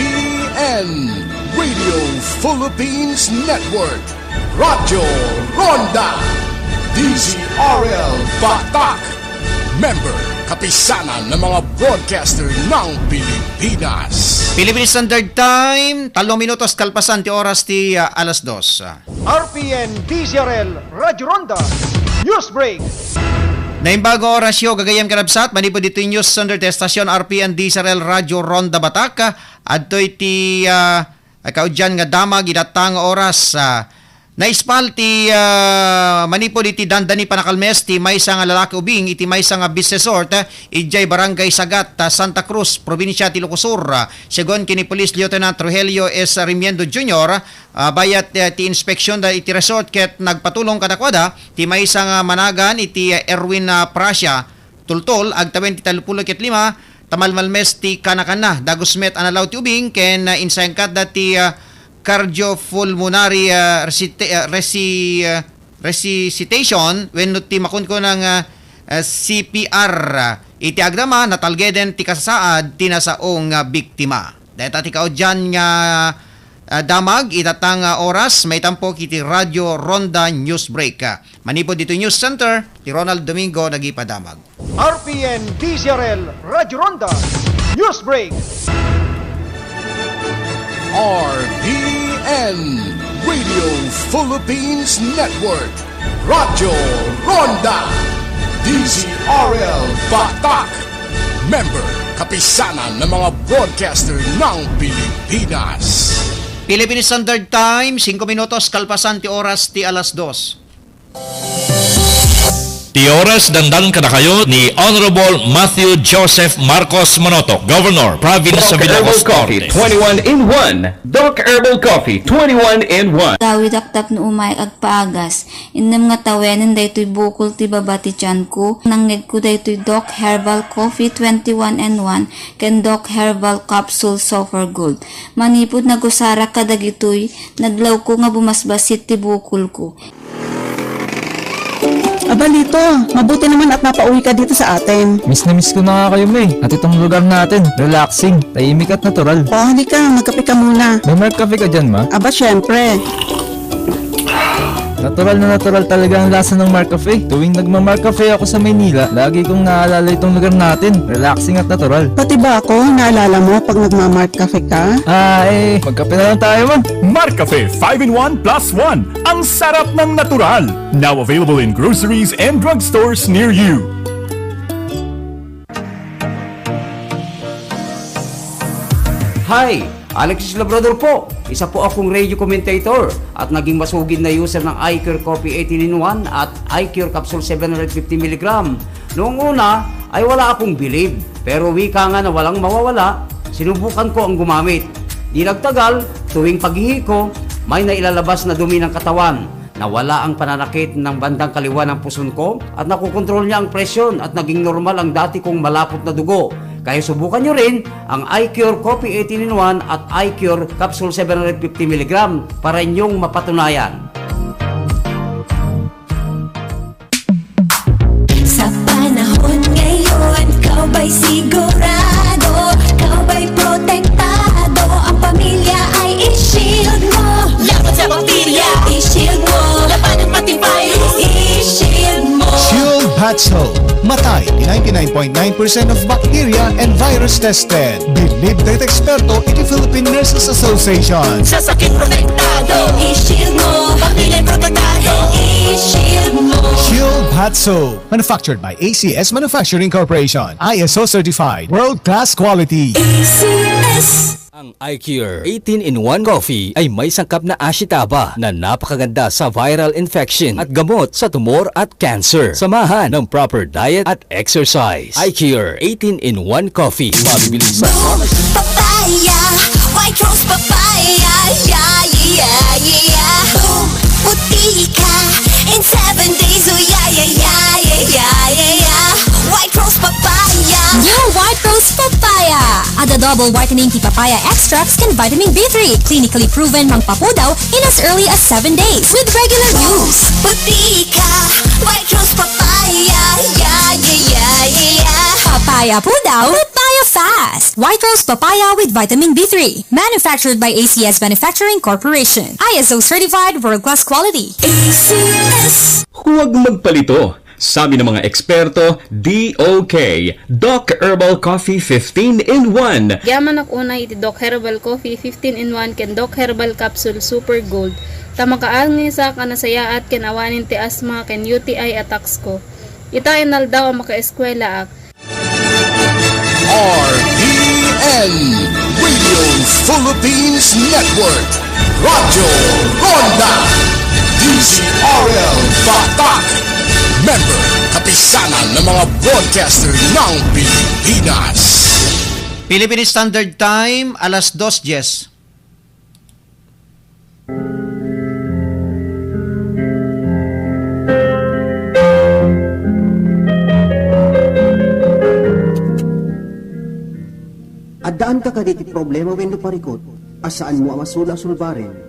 N Radio Philippines Network. Radyo Ronda. D Z R L Batak. Member, Kapisanan ng mga Broadcaster ng Pilipinas. Philippine Standard Time, talong minutos kalpasan ti oras ti, ah, alas dos. R P N D Z R L Radyo Ronda News Break. Naimbag nga orasyo, gagayyem ken kabsat, manipud ditoy News Center ti estasyon R P N D Z R L Radyo Ronda Batak, adtoy ti, ah, kaudian nga damag ita nga oras, ah, Naispal ti, ah, manipud iti dandani panakalmes ti maysa nga lalaki ubing iti maysa nga beach resort, ah, idiay Barangay Sagat, ah, Santa Cruz, probinsia ti Ilocos Sur. Ah, segun ken ni Police Lieutenant Rogelio S. Remiendo Junior, ah, bayat, ah, ti inspeksionda iti resort ket nagpatulong kadakuada ti maysa nga managan iti, ah, Erwin, ah, Prasia, Tultol, agtawen ti tallopulo ket lima, ta malmalmes ti kanakanna. Dagos met a nalaw ti ubing ken, ah, insayangkatda ti, ah, cardiopulmonary, ah, resite-, ah, resi-, ah, resuscitation wenno ti makunkunang, ah, ah, C P R. Iti agdama, natalgeden ti kasasaad ti nasaong, ah, biktima. Dayta ti kaudyan nga, ah, damag ita nga oras, maitampo iti Radio Ronda News Break. Ah, manipud ditoy News Center, ti Ronald Domingo nagipadamag. R P N D Z R L Radyo Ronda News Break. R P N Radio Philippines Network, Radyo Ronda, D Z R L Batak. Member, Kapisanan ng mga Broadcaster ng Pilipinas. Philippine Standard Time, singko minutos kalpasan ti oras ti alas dos. Ti oras, dandani kadakayo ni Honorable Matthew Joseph Marcos Monoto, Governor, Province of Doc Ilocos Herbal Coffee Norte. Twenty-one in one. Doc Herbal Coffee, twenty-one in one. Dawidak tapno umay agpaagas. Innem nga tawenen daytoy bukol ti baba ti tianko. Nangngegko daytoy Doc Herbal Coffee, twenty-one in one, ken Doc Herbal Capsule Super Gold. Manipud nagusarak kadagitoy, nadlawko nga bumasbasit ti bukolko. Aba, Lito, mabuti naman at napauwi ka dito sa atin. Miss na miss ko na nga kayo, May. At itong lugar natin, relaxing, tahimik at natural. O, halika, magkape ka muna. May Mark Cafe ka dyan, Ma? Aba, syempre. Natural na natural talaga ang lasa ng Mark Cafe. Tuwing nagma-Mark Cafe ako sa Maynila, lagi kong naalala itong lugar natin. Relaxing at natural. Pati ba ako, naalala mo pag nagma-Mark Cafe ka? Ah, eh, magkape na lang tayo, Ma. Mark Cafe five in one plus one. Ang sarap ng natural. Now available in groceries and drugstores near you. Hi! Alexis Labrador po. Isa po akong radio commentator at naging masugid na user ng iCure Coffee eighteen in one at iCure Capsule seven hundred fifty milligram. Noong una ay wala akong bilib, pero wika nga na walang mawawala, sinubukan ko ang gumamit. Di nagtagal, tuwing paghihi ko, may nailalabas na dumi ng katawan. Nawala ang pananakit ng bandang kaliwa ng puson ko at nakokontrol niya ang presyon at naging normal ang dati kong malapot na dugo. Kaya subukan nyo rin ang iCure Coffee eighteen in one at iCure Capsule seven hundred fifty milligram para inyong mapatunayan. Sa panahon ngayon, ikaw ba'y sigurado? Ikaw ba'y protektado? Ang pamilya ay i-shield mo. Laban sa bakterya, i-shield mo. Labanan pati virus, i-shield mo. Shield Bath Soap. Matay ti ninety-nine point nine percent of bacteria and virus tested. Believed dagiti eksperto iti Philippine Nurses Association. Sa sakit protektado, i-shield mo. Pamilya protektado, i-shield mo. Shield Bath Soap. Manufactured by A C S Manufacturing Corporation. I S O certified. World class quality. A C S. Ang iCure eighteen in one Coffee ay may sangkap na ashitaba na napakaganda sa viral infection at gamot sa tumor at cancer. Samahan ng proper diet at exercise. iCure eighteen in one Coffee. Mabibili sa Boom, papaya, white rose papaya, yeah, yeah, yeah, yeah. Boom, puti ka in seven days, oh yeah, yeah, yeah, yeah, yeah, yeah, yeah. White rose papaya. New White Rose Papaya. Adda double whitening ti papaya extracts ken vitamin B three. Clinically proven mangpapudaw in as early as seven days with regular use. Puti ka, White Rose Papaya, yeah, yeah, yeah, yeah, yeah. Papaya pudaw, papaya fast. White Rose Papaya with vitamin B three. Manufactured by A C S Manufacturing Corporation. I S O certified, world-class quality. A C S. Huwag magpalito. Sabi ng mga eksperto, D O K, Doc Herbal Coffee fifteen in one. Agyaman unay iti Doc Herbal Coffee fifteen in one ken Doc Herbal Capsule Super Gold, ta makaangisak a nasayaat ken awanen ti asthma ken U T I attacks ko. Ita inaldaw a makaeskuelaak. R P N, Radio Philippines Network, Radyo Ronda. D Z R L Batak, member, kapisanan ng mga broadcaster ng Pilipinas. Philippine Standard Time, alas dos dies. Addaanka kadi ti problema wenno parikut a saanmo a masula-sulbaren,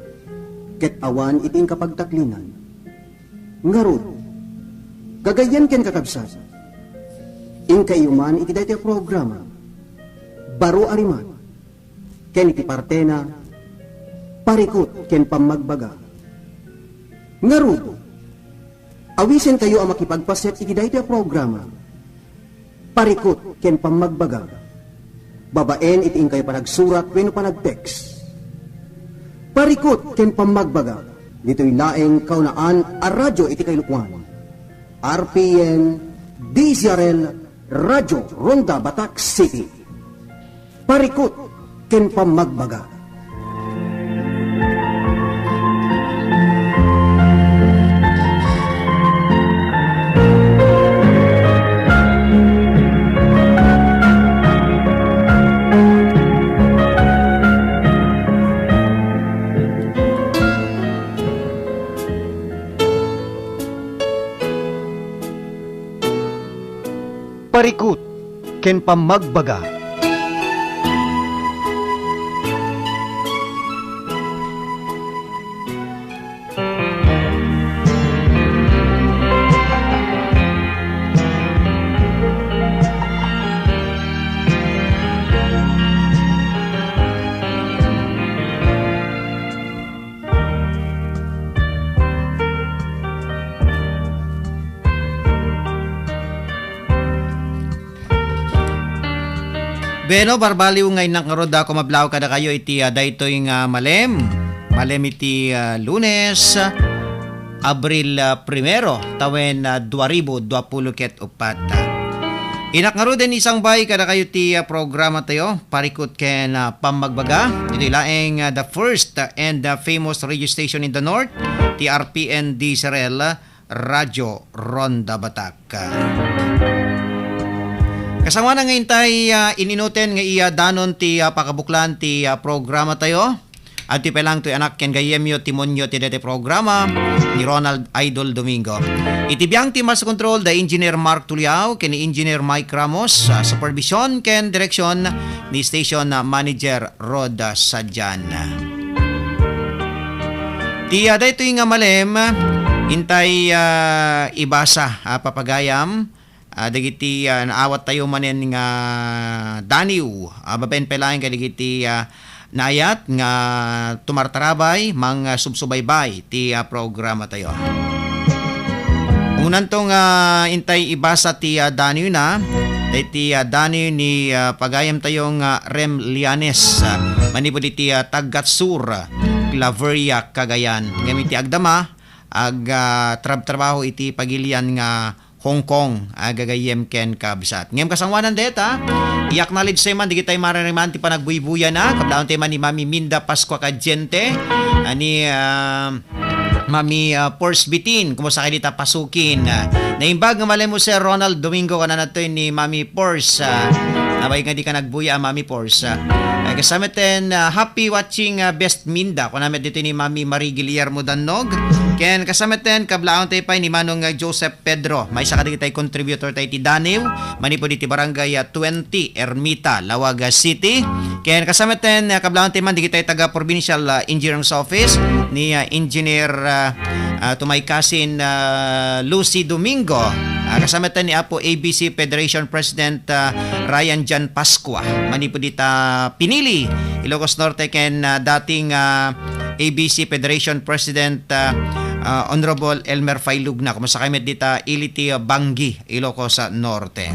ket awan iti inka pagtaklinan? Ngarud, gagayyem ken kakabsat, inkayo man iti daytoy a programa, Baro a Rimat, ken iti partena, Parikut ken Pammagbaga. Ngarud, awisenkayo a makipagpaset iti daytoy a programa, Parikut ken Pammagbaga, babaen iti inkayo panagsurat wenno panag-text. Parikut ken Pammagbaga, ditoy laeng kaunaan a radyo iti kailupoan. R P N, D Z R L, Radyo Ronda Batak City. Parikut ken Pammagbaga. Parikut ken Pammagbaga. Bueno, barbaliw nga innak ngarud a kumablaw kadakayo iti, ah, daytoy nga malem. Malem iti, ah, Lunes, ah, Abril, ah, primero, tawen, ah, dua ribu dua puluh ket upat. Innak ngaruden isangbay kadakayo ti, ah, programa tayo, Parikut ken, ah, Pammagbaga. Itoy laeng, ah, the first, ah, and, ah, famous radio station in the north, ti R P N D Z R L, Radyo Ronda Batak. Kasangoanan nga intay, ah, in-inuten nga iya danon ti, ah, pakabuklan ti, ah, programa tayo. Adtoy pay lang toy anak ken gayyemyo ti munyo ti daytoy programa ni Ronald Idol Domingo. Iti biang ti master control da Engineer Mark Tuliao ken ni Engineer Mike Ramos, ah, supervision ken direksyon ni station, ah, manager Rod, ah, Sadian. Ti, ah, daytoy nga malem, intay, ah, ibasa, ah, papagayam, ah, dagiti, ah, naawat tayo manen nga daniw, ah, babaen pay laeng kadagiti, ah, naayat nga tumartarabay, mang, ah, subsubaybay ti, ah, programa tayo. Unanto nga intay ibasa ti, ah, daniw na, daytoy, ah, daniw ni, ah, pagayam tayo nga Rem Lianes, ah, manipud iti, ah, Taggat Sur, Claveria, Cagayan. Ngem iti agdama, ag, ah, trab-trabaho iti pagilian nga Hong Kong, ah, gagayyem ken kabsat. Ngem kasangoanan dayta, i-acknowledge tayo man, dagitay maririman ti panagbuybuyana, kablaon tayo man ni Mami Minda Pascua Cadiente, ah, ni, ah, Mami, ah, Pors Bitin, kumusta kay dita pasukin? Ah, naimbag nga malem mo, Sir Ronald Domingo, kanana toy ni Mami Pors, ah, nabay nga di ka nagbuya, ah, Mami Pors, ah. Ay, kasama ten, ah, happy watching, ah, Best Minda, kunana met dito ni Mami Marie Guillermo Dannog, ken kasama ten, kablaon tayo pay ni Manong, ah, Joseph Pedro, maysa kadagitay contributor tayo ti Daniw, manipud iti barangay, ah, twenty, Ermita, Laoag, ah, City. Ken kasama ten, ah, kablawan ti man digitay taga Provincial, ah, Engineering Office ni, ah, Engineer, ah, ah, to my cousin, ah, Lucy Domingo. Ah, kasama ten ni Apo A B C Federation President, ah, Ryan Jan Pascua. Manipud ita pinili, Ilocos Norte ken, ah, dating, ah, A B C Federation President, ah, ah, Honorable Elmer Failugna. Kumusta kayo met dita ili ti, ah, Banggi, Ilocos, ah, Norte?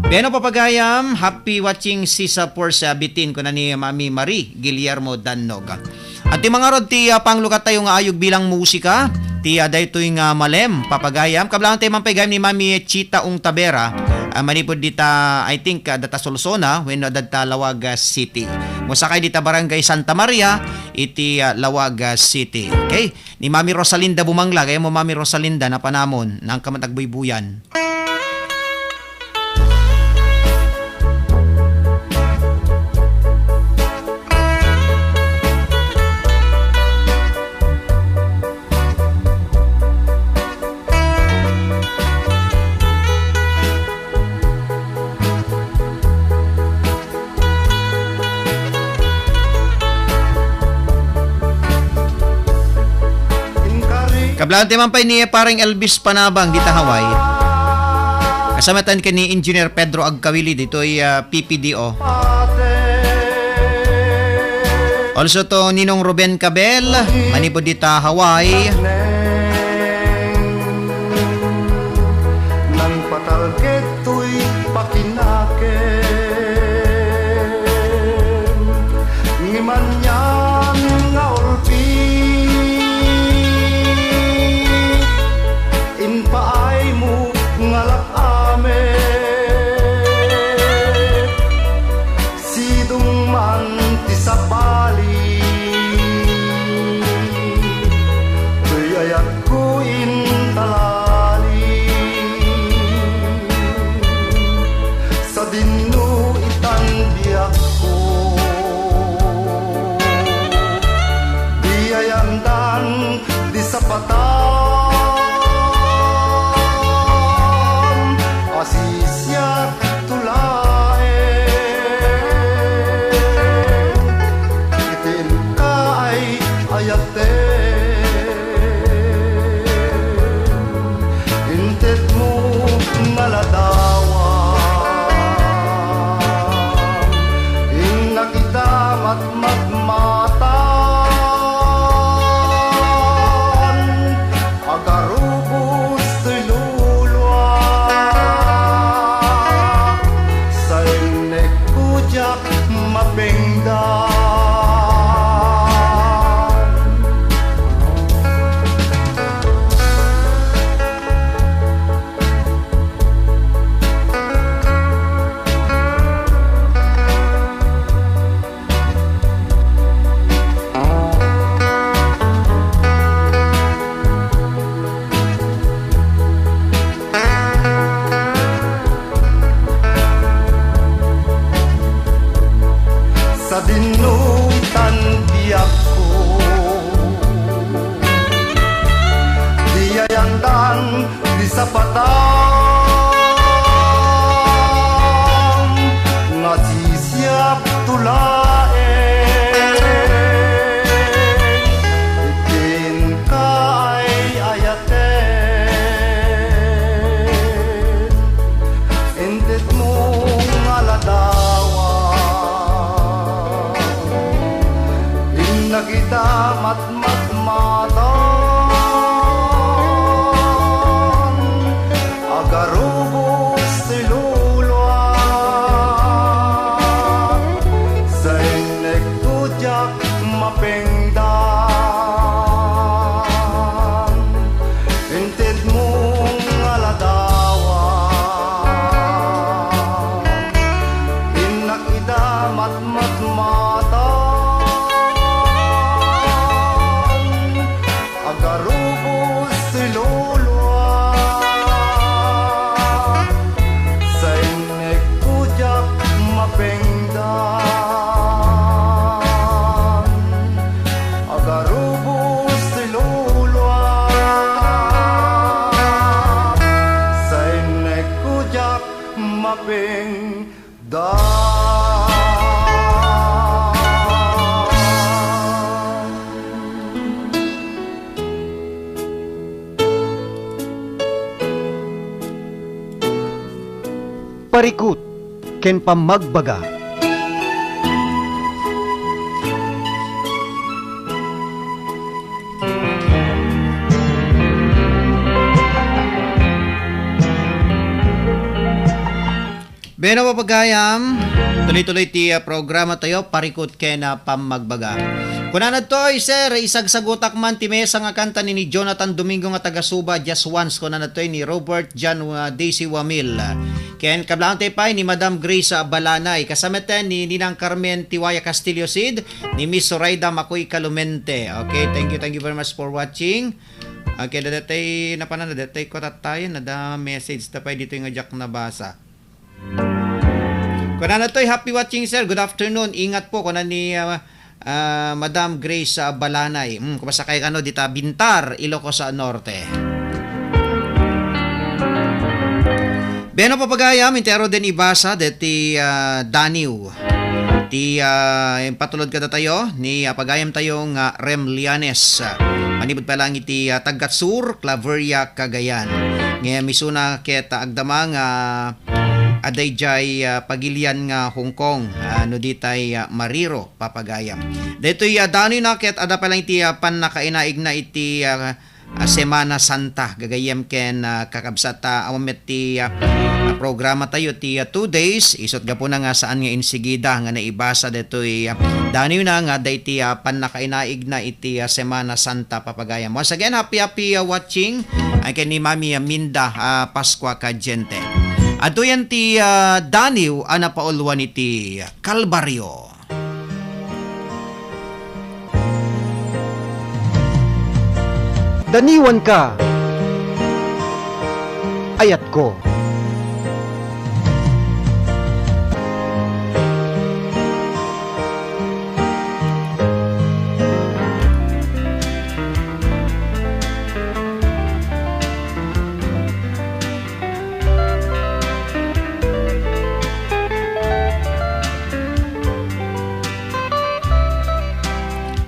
Bueno, papagayam, happy watching, Sisa Portia Bitin, kuna ni Mami Marie Guillermo Dannog. At ti mangarod ti, ah, panglukat tayo nga ayog bilang musika, ti, ah, daytoy nga malem, papagayam, kablawan tayo man pay gayam ni Mami Chita Ung Tabera, ah, manipud dita, I think, ah, data Solsona, wenno data Laoag, ah, City. Mo sakay dita Barangay Santa Maria iti, ah, Laoag, ah, City. Okay? Ni Mami Rosalinda Bumangla, gayam mo Mami Rosalinda, napanamon, nangka met agbuybuyan. Kablaantayo man pay ni Pareng Elvis Panabang dita Hawaii. Kasamatan ken ni Engineer Pedro Agkawili ditoy, ah, P P D O. Also to Ninong Ruben Cabel, manipud dita Hawaii. Nang patalked toy pakinakem, ngem anian nga ulpi, impaaymo nga lak-amek. Sidong man ti sabali, toy ayatko intalali. Sadinno itan biagko, di ayandan di sapatan a sisiak to laeng iti inka ay ayaten. Intedmo nga ladawan, innak ita matmatmatan. Agarubos toy lulua, saennekko diak mapengdan. Sadinno itan biagko, di ayandan di sapatan nga sisiak to laeng iti inka ay ayaten. Intedmo nga ladawan, innak ita mat matmatan, agarubos ti lulua, saennekko diak mapengdan. Intedmo nga ladawan, innak ita matmatmatan, agarubos ti lulua, saennekko diak mapengdan. Agarubos ti lulua, saennekko diak mapengdan. Parikut ken pammagbaga. Bueno, papagayam, tuloy-tuloy ti, ah, programa tayo, Parikut ken, ah, Pammagbaga. Kunana toy, sir, isagsagutak man ti mesa nga kanta ni, ni Jonathan Domingo nga taga Suba, Just Once, kunana toy ni Robert John, uh, Daisy Wamil. Ken kablaantayo pay ni Madam Grace, uh, Balanay. Kasamaten ni Ninang Carmen Tiwaya Castillo Cid, ni Miss Zoraida Macoy Calumente. Okay, thank you, thank you very much for watching. Okay, dadatay, napanan, dadatay ko tatayan, nada message ta pay dito nga diak nabasa. Kunana toy, "Happy watching, sir. Good afternoon. Ingat po," kunan ni, ah, ah, Madam Grace, ah, Balanay. Hmm, kumasakay kano dita Bintar, Ilocos, ah, Norte. Beno, papagayam, intero den ibasa deti, ah, Daniw. Ti, ah, impatulod kadatayo ni, ah, pagayam tayo nga Rem Lianes. Ah, manipud pa lang iti, ah, Taggat Sur, Claveria, Cagayan. Ngem isuna ket, ah, agdama nga, ah, adda idiay, ah, pagilian nga Hong Kong, ah, no ditay, ah, Mariro, papagayam. Daytoy, ah, Daniw na ket adda pa lang iti, ah, pannakainaigna iti, ah, ah, Semana Santa, gagayyem ken, ah, kakabsat, ah, awan met ti, ah, ah, programa tayo ti, ah, two days, isut' gapuna nga saan nga insigida nga naibasa daytoy, ah, Daniw na nga adda iti, ah, pannakainaigna iti, ah, Semana Santa, papagayam. Once again, happy, happy, ah, watching, ah, ken ni Mami, ah, Minda, ah, Pascua Cadiente. Adtoyen ti, ah, Daniw a napauluan iti, ah, Kalbaryo. Daniwanka, ayatko.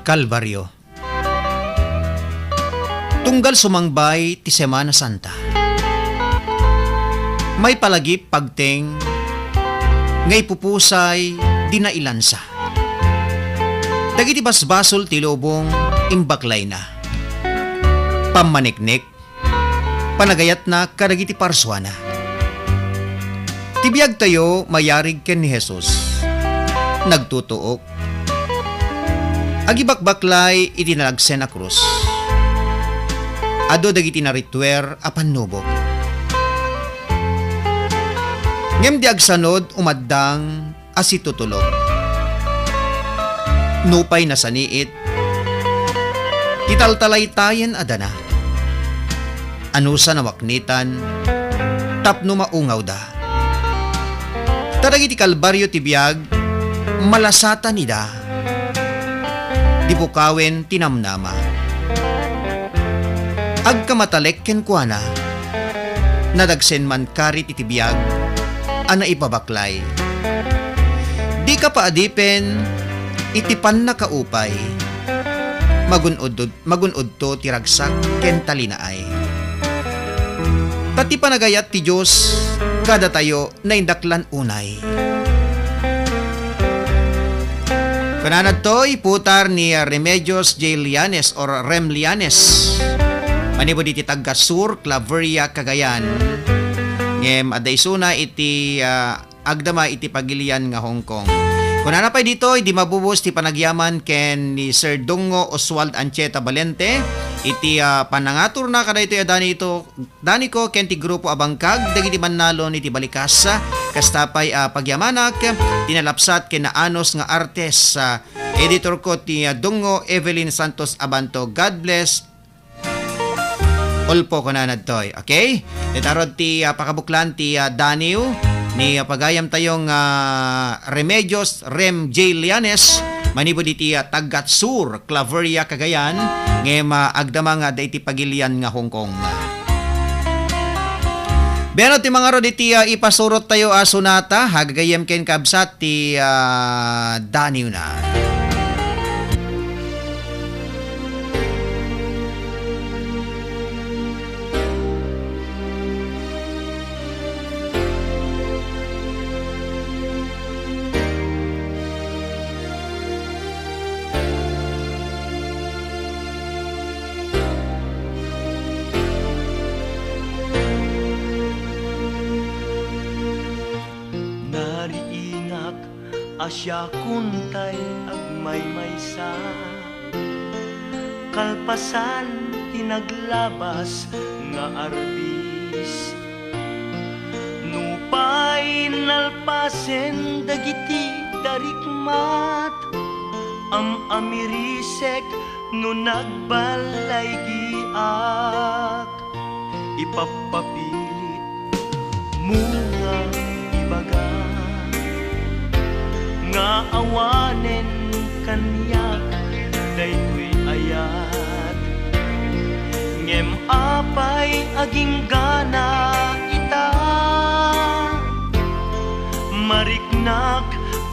Kalbaryo. Tunggal sumangbay ti Semana Santa, maipalagip pagteng nga ipupusay di nailansa. Dagiti basbasol ti lubong, imbaklayna. Pammaniknik, panagayatna kadagiti parsuana. Ti biagtayo mayarig ken ni Jesus. Nagtutuok. Agibakbaklay iti nalagsen a krus. Adu dagiti narituer a pannubok. Ngem di agsanod umaddang a situtulok. Nupay nasaniit ti taltalaytayen a dana, anusan a maknitan tapno maungawda. Ta dagiti kalbaryo ti biag, malasatan ida. Di pukawen ti namnama. Agkamatalek kenkuana, nadagsen man karit iti biag a naipabaklay. Dika paadipen iti pannakaupay, magun-udod-, magun-udto ti ragsak ken talinaay. Ta ti panagayat ti Dios kadatayo naindaklan unay. Kunana ditoy putar ni, ah, Remedios J Lianes or Rem Lianes. Manipud iti Tagga Sur, Claveria, Cagayan. Ngem adda isuna iti, ah, agdama iti pagilian nga Hong Kong. Kunana pay ditoy, di mabubos ti panagyaman ken ni Sir Dungo Oswald Ancheta Valente iti, ah, panangaturna kadaytoy a Danito Daniko ken ti grupo a bangkag dagiti mannalon iti balikas. Kasta pay a pagyamanak ti nalapsat ken naanus nga artes, a editor ko ti, a, Dungo Evelyn Santos Abanto. God bless. Ulpo ko na nadtoy. Okay? Itarod ti, a, pakabuklan ti, a, Daniw ni, a, pagayam tayo nga Remedios Rem J Lianes manipud iti, a, Taggat Sur, Claveria, Cagayan, ngem, a, agdama nga adda iti pagilian nga Hong Kong. Beno ti mangarud iti, a, ipasurot tayo a sonata, agagayem ken kabsat ti, a, Daniw na. Nariingak a siakon tay agmaymaysa. Kalpasan ti naglabas nga arbis, nupay nalpasen dagiti darikmat, am-amirisek no nagballaygiak. Ipappapilit mo nga ibaga nga awanen kaniak daytoy ayat. Ngem apay aginggana ita? Mariknak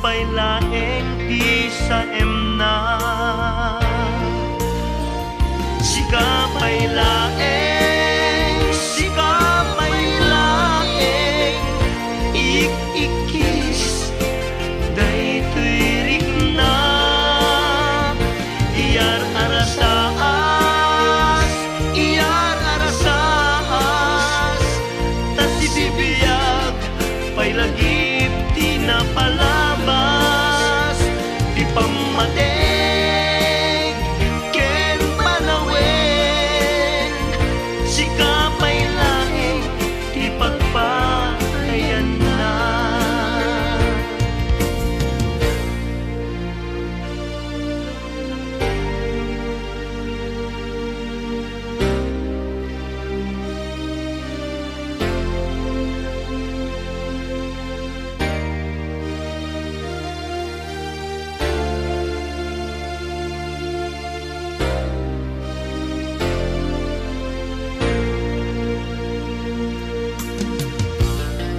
pay laeng ti saemna. Sika pay laeng, sika pay laeng, ik-ikkis daytoy rikna. Iyar-arasaas, iyar-arasaas, ta sibibiag pay lagip ti napalabas, ti pammateg ken panawen. Sika pay laeng ti pagpaayanna.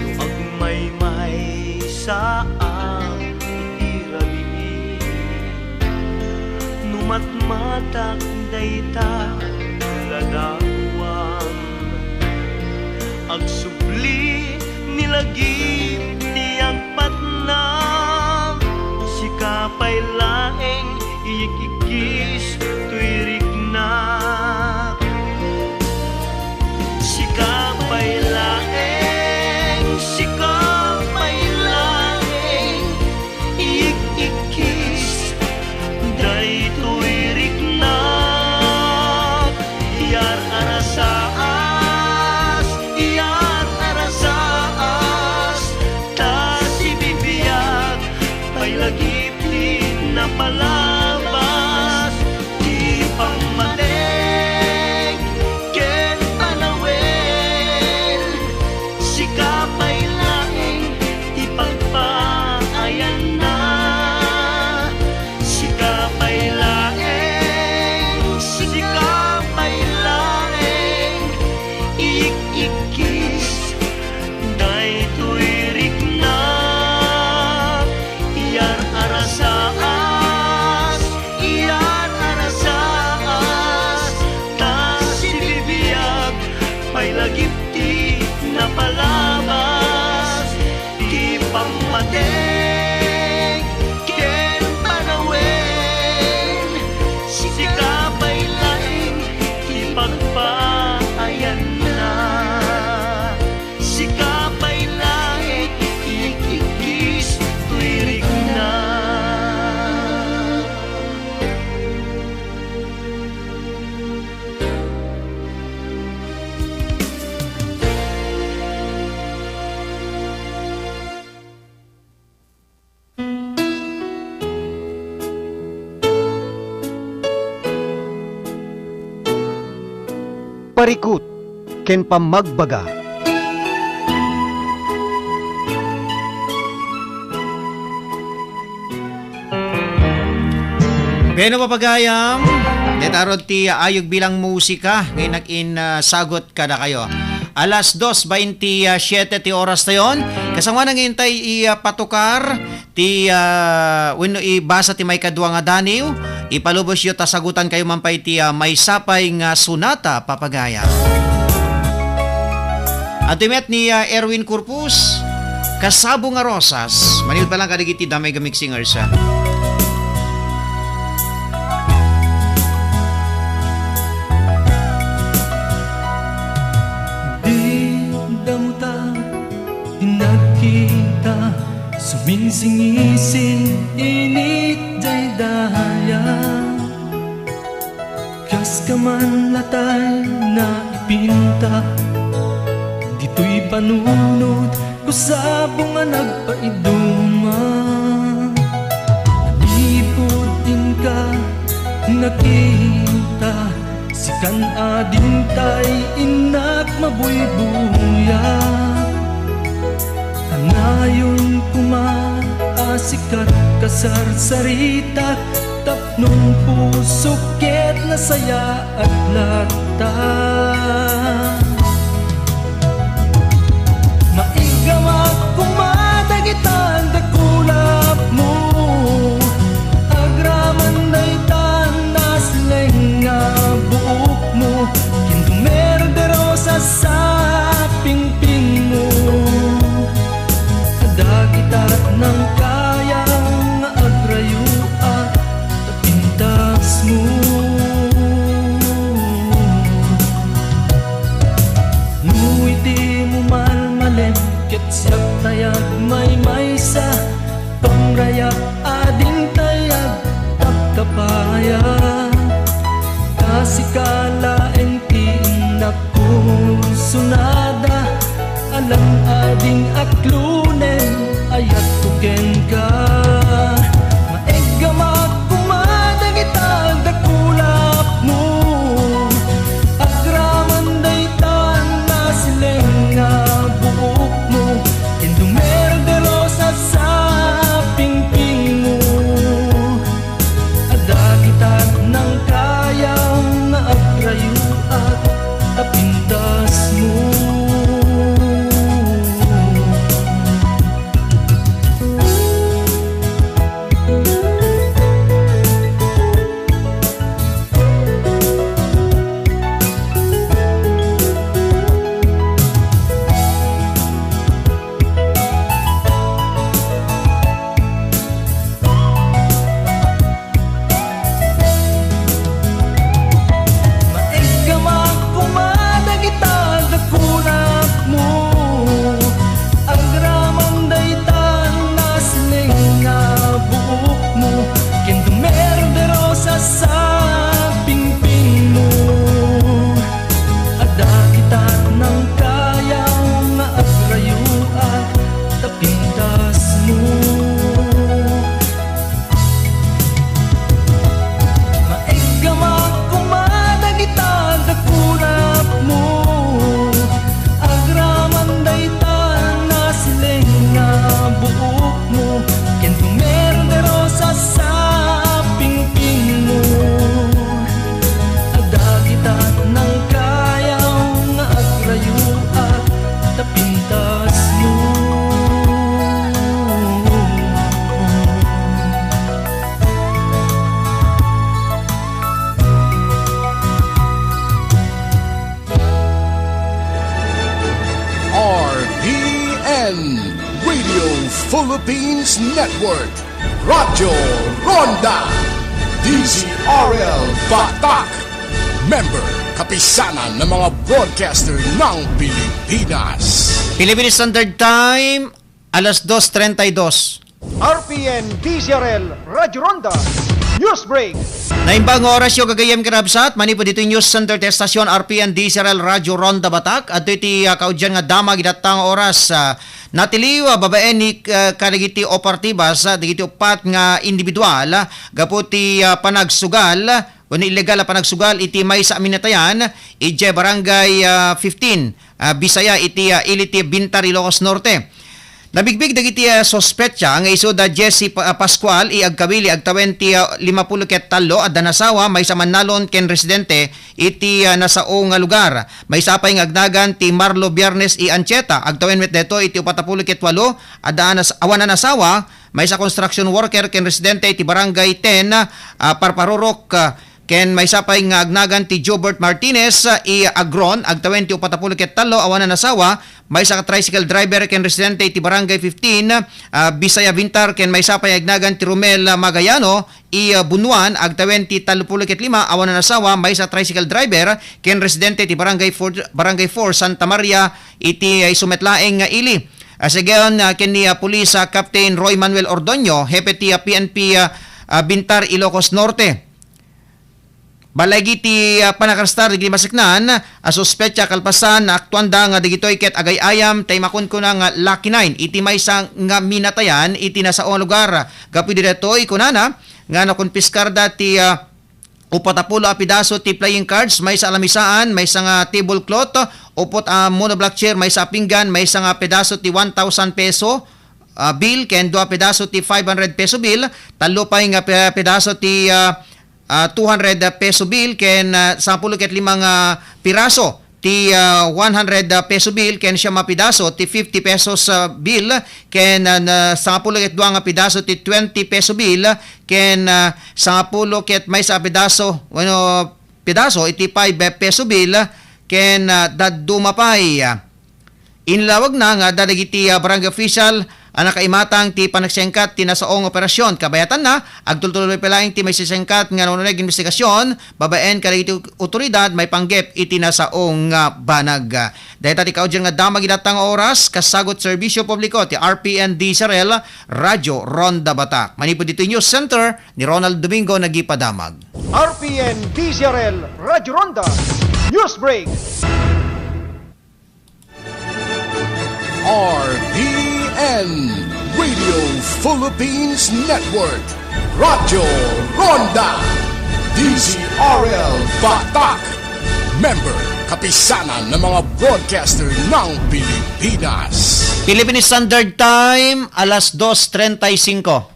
No agmaymaysaak iti rabii, no matmatak dayta ladawan, agsubli ni lagip ti agpatna, sika pay laeng ikikis toy rikna. Sika pay laeng, sika pay laeng, ik-ikkis daytoy rikna. Iyar-arasaas, iyar-arasaas, ta sibibiag pay lagip ti napalabas, ti pammateg ken panawen. Sika pay laeng ti pagpaayanna. Sika pay laeng, sika pay laeng, ik-ikkis daytoy rikna. Iyar-arasaas, iyar-arasaas, ta sibibiag pay lagip ti napalabas, ti pammateg ken panawen. Sika pay laeng ti pagpaayanna. Sika pay laeng ikikis toy rikna. Parikut ken pammagbaga. Bueno, papagayam, deta rod ti ayog bilang musika nga innak-, in, ah, sagot kadakayo. Alas dos bainti siete ti oras tayon. Kasangoanan nga intay i, ah, patukar ti, ah, wenno ibasa ti maikadua nga daniw, ipalubosyo ta sagutankayo man pay ti, ah, maysa pay nga sonata, papagayam. Adtoy met ni, ah, Erwin Corpus, Kasabo nga Rosas. Manipud pa lang kadagiti damay nga mixingers, ah. Di damuta, di nagkita, sumingsingisi, init daydaya. Kas ka man latay na ipinta, ditoy panunot ko sabong a nagpaiduma. Naliput inka nakita, sikan adintay innak mabuybuya. Kanayon koma a sikat kasarsarita, tapnon pusok ket nasayaat latta. Maiggamak koma dagita dakulapmo, agraman dayta nasileng nga buokmo, ken dumerderos a sapingpingmo. Adda kitat nangkayam nga agrayoak ta pintasmo. No iti mo malmalem ket siak tay agmaymaysa, pangrayak adintay agkapkapaya. Ta sika laeng ti innak pursonada, alang ading aklonen, ayatko kenka. Maiggamak koma dagita dakulapmo, agraman dayta nasileng nga buokmo, ken dumerderos a sapingpingmo. Adda kitat nangkayam nga agrayoak ta pintasmo. Maiggamak koma dagita dakulapmo, agraman dayta nasileng nga buokmo, ken dumerderos a sapingpingmo. Adda kitat nangkayam nga agrayoak ta pintasmo. Maiggamak koma dagita dakulapmo, agraman dayta nasileng nga buokmo, ken dumerderos a sapingpingmo. Adda kitat nangkayam nga agrayoak ta pintasmo. R P N, Radio Philippines Network, Radyo Ronda, D Z R L Batak, member, Kapisanan ng mga Broadcaster ng Pilipinas. Philippine Standard Time, alas dos treinta y dos. R P N D Z R L Radyo Ronda News Break. Naimbag nga orasyo, gagayyem ken kabsat, manipud ditoy News Center ti estasyon R P N D Z R L Radyo Ronda Batak. Adtoy ti, ah, kaudian nga damag iti datta nga oras, ah, natiliw, ah, babaen ni, ah, kadagiti operatiba, ah, dagiti uppat nga individual, ah, gapu ti, ah, panagsugal wenno illegal a panagsugal iti maysa a minatayan idiay Barangay, ah, fifteen, ah, Bisaya iti, ah, ili ti Bintar, Ilocos Norte. Nabigbig dagiti, ah, suspetsa nga isu da Jesse Pa-, ah, Pascual i Agkawili, agtawen ti, ah, limapulo ket tallo, adda nasawa, maysa a mannalon ken residente iti, ah, nasao nga lugar. Maysa pay nga agnagan ti Marlo Biernes i Anchieta, agtawen met daytoy iti upat a pulo ket walo, adda a nas-, awan a nasawa, maysa a construction worker ken residente iti Barangay ten, ah, Parparurok, ah, ken maysa pay nga agnagan ti Jobert Martinez, ah, i Agron, agtawen ti upat a pulo ket tallo, awan a nasawa, maysa ka tricycle driver ken residente iti Barangay fifteen, ah, Bisaya Bintar, ken maysa pay agnagan ti Romel, ah, Magayano, i, ah, Bunuan, agtawen ti tallo pulo ket lima, awan a nasawa, maysa a tricycle driver ken residente iti Barangay four, Barangay four, Santa Maria, iti, ah, isu met laeng nga ili. Ah, sigayon, ah, ken ni, ah, Police, ah, Captain Roy Manuel Ordoño, hepe ti, ah, P N P, ah, ah, Bintar, Ilocos Norte. Baleg iti, ah, panakarstar dagiti maseknan a suspetsa kalpasan, naaktuanda nga dagitoy ket agay-ayam tay makunkuna nga Lucky Nine iti maysa nga minatayan iti nasao nga lugar. Gapu iti daytoy, kunana nga nakonpiskarda ti, ah, upat a pulo a pedaso ti playing cards, maysa a lamisaan, maysa nga tablecloth, upot a monoblock chair, maysa a pinggan, maysa nga pedaso ti one thousand peso, ah, bill, ken dua pedaso ti five hundred peso bill, tallo pay nga pe-, pedaso ti, ah, ah, two hundred peso bill, ken, ah, sangapulo ket lima nga piraso ti, ah, one hundred peso bill, ken siam a pedaso ti fifty pesos, ah, bill, ken, ah, na, sangapulo ket dua nga pedaso ti twenty peso bill, ken, ah, sangapulo ket maysa a pedaso, wenno pedaso iti five peso bill, ken, ah, dadduma pay. Inlawagna nga adda dagiti, ah, barangay official a nakaimatang ti panagsengkat ti nasao nga operasyon. Kabayatanna, agtultuloy pay laeng ti maisisengkat nga nuneg investigasyon babaen kadagiti otoridad maipanggep iti nasao nga banag. Dayta ti kaudyan nga damag iti datang oras, kasagut serbisyo publiko ti R P N D C R L, Radyo Ronda Batak. Manipud ditoy News Center ni Ronald Domingo nagipadamag. R P N D C R L Radyo Ronda News Break. R P N, Radio Philippines Network, Radyo Ronda, D Z R L Batak, member, Kapisanan ng mga Broadcaster ng Pilipinas. Philippine Standard Time, alas dos treinta y cinco.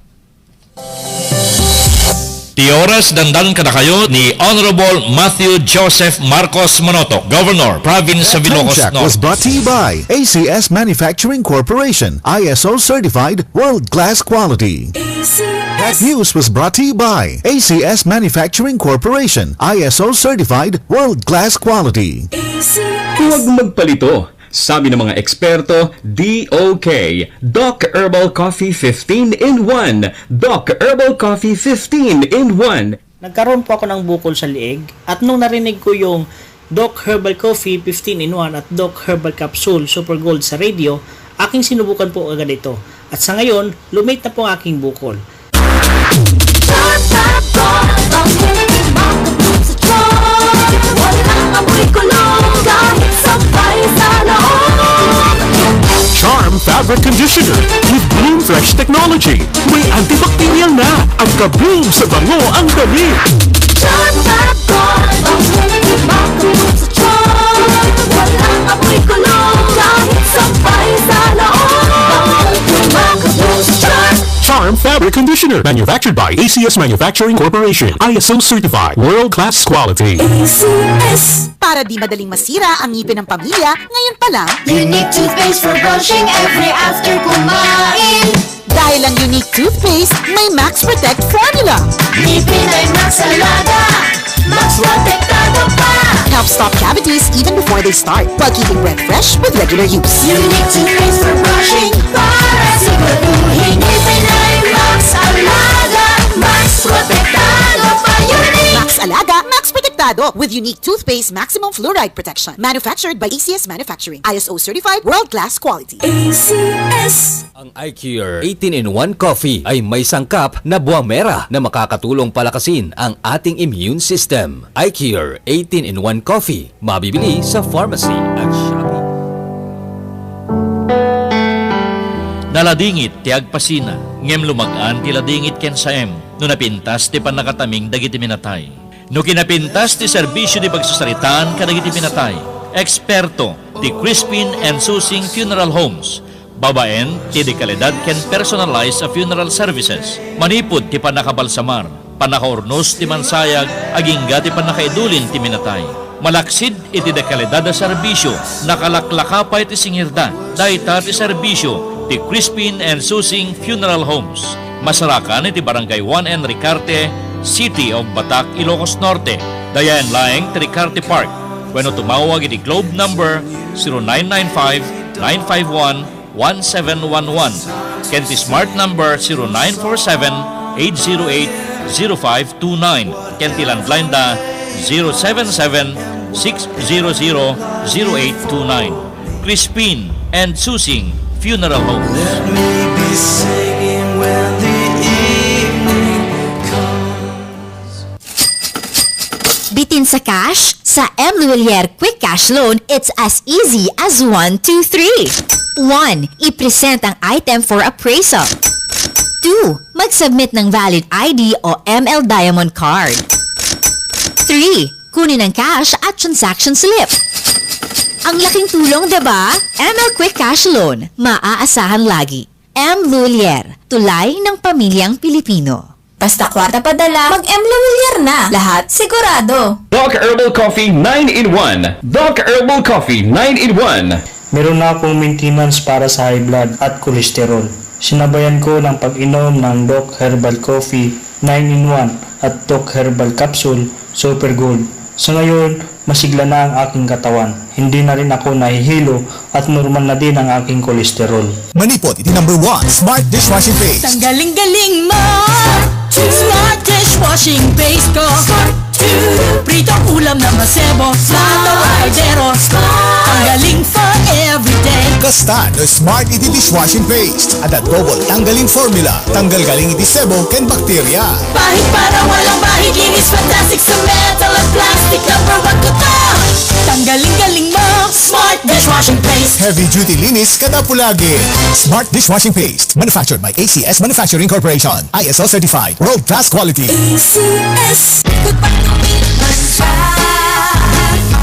Ti oras, dandani kadakayo ni Honorable Matthew Joseph Marcos Monoto, Governor, Province of Ilocos Norte. That time check was brought to you by A C S Manufacturing Corporation, I S O certified, world-class quality. That news was brought to you by A C S Manufacturing Corporation, I S O certified, world-class quality. Huwag magpalito. Sabi ng mga eksperto, D O K, Doc Herbal Coffee fifteen in one. Doc Herbal Coffee fifteen in one. Nagkaroon po ako ng bukol sa liig at nung narinig ko yung Doc Herbal Coffee fifteen in one at Doc Herbal Capsule Super Gold sa radio, aking sinubukan po agad ito. At sa ngayon, lumit na po ang aking bukol. Charm Fabric Conditioner with Bloom Fresh Technology. May antibacterial na at ka-bloom sa bango ang damit. Charm Fab Gold, ang hindi makabulong sa charm. Walang amoy kulong, kahit sampay sa loob. Ang hindi makabulong sa charm. Charm Fabric Conditioner, manufactured by A C S Manufacturing Corporation, I S O certified, world-class quality. A C S. Para di madaling masira ang ngipin ng pamilya, ngayon pa lang. Unique toothpaste for brushing every after kumain. Dahil ang Unique Toothpaste may Max Protect Formula. Ngipin ay Max Alaga, Max Protektado pa. Help stop cavities even before they start, while keeping breath fresh with regular use. Unique toothpaste for brushing, para siguraduhin ngipin ay Max Alaga, Max Protektado pa. Unique! Max Alaga, Max Protektado with Unique Toothpaste Maximum Fluoride Protection. Manufactured by A C S Manufacturing. I S O certified, world-class quality. A C S. Ang iCure eighteen-in-one Coffee ay may sangkap na buwamera na makakatulong palakasin ang ating immune system. iCure eighteen-in-one Coffee, mabibili sa pharmacy at Shopee. Naladingit ti agpasina, ngem lumag-an ti ladingit ken saem no napintas ti pannakataming dagiti minatay. No kinapintas ti serbisio ti pagsasaritaan kadagiti pinatay, eksperto ti Crispin and Susing Funeral Homes, babaen ti dekalidad ken personalized a funeral services. Manipud ti pannakabalsamar, pannakaurnos ti mansayag, agingga ti pannakaidulin ti minatay. Malaksid iti dekalidad a serbisio, nakalaklaka pay ti singirda. Dayta ti serbisio ti Crispin and Susing Funeral Homes. Masarakan iti Barangay one N Ricarte, City of Batac, Ilocos Norte. Dayaen laeng ti Ricarte Park. Wenno tumawag iti Globe number zero nine nine five, nine five one, one seven one one, ken ti Smart number zero nine four seven, eight zero eight, zero five two nine, ken ti landline da zero seven seven, six zero zero, zero eight two nine. Crispin and Susing Funeral Homes. Let me be singing when the evening comes. the cash? Sa M Luwilier Quick Cash Loan, it's as easy as one, two, three. One, i-present ang item for appraisal. Two, mag-submit ng valid I D o M L Diamond Card. Three, kunin ang cash at transaction slip. Ang laking tulong, di ba? M L Quick Cash Loan, maaasahan lagi. M Luwilier, tulay ng pamilyang Pilipino. Basta kwarta padala, mag-M Luwilier na. Lahat sigurado. Doc Herbal Coffee nine in one. Doc Herbal Coffee nine in one. Meron na akong maintenance para sa high blood at cholesterol. Sinabayan ko ng pag-inom ng Doc Herbal Coffee nine in one at Doc Herbal Capsule Super Gold. Sa ngayon, masigla na ang aking katawan. Hindi na rin ako nahihilo at normal na din ang aking kolesterol. Manipod iti number one, Smart Dishwashing Paste. Tanggaling-galing mo. Smart dishwashing paste ko. Pritong ulam na masebo. Smart ang kaldero. Tanggaling for everyday. Kasta no Smart iti dishwashing paste. Adda double tanggaling formula. Tanggal galing iti sebo ken bakterya. Pahid para walang bahid, linis fantastic sa metal at plastic. Number one ko to. Tanggaling-galing mo, Smart dishwashing paste. Heavy duty linis kada pulagi. Smart dishwashing paste. Manufactured by A C S Manufacturing Corporation. I S O certified. World class quality. A C S. Goodbye to me,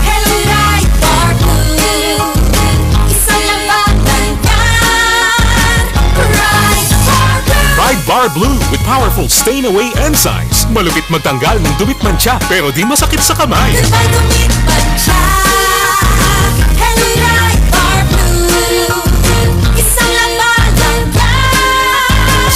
Hello, right, Barbu. Isa lang ba, Tangkar? Right, Barbu. Pride Bar Blue with powerful stain away enzymes. Malupit magtanggal ng dumi't mantsa, pero di masakit sa kamay. Goodbye to me, Tangkar. Hello, right, Barbu. Isa lang ba, Tangkar?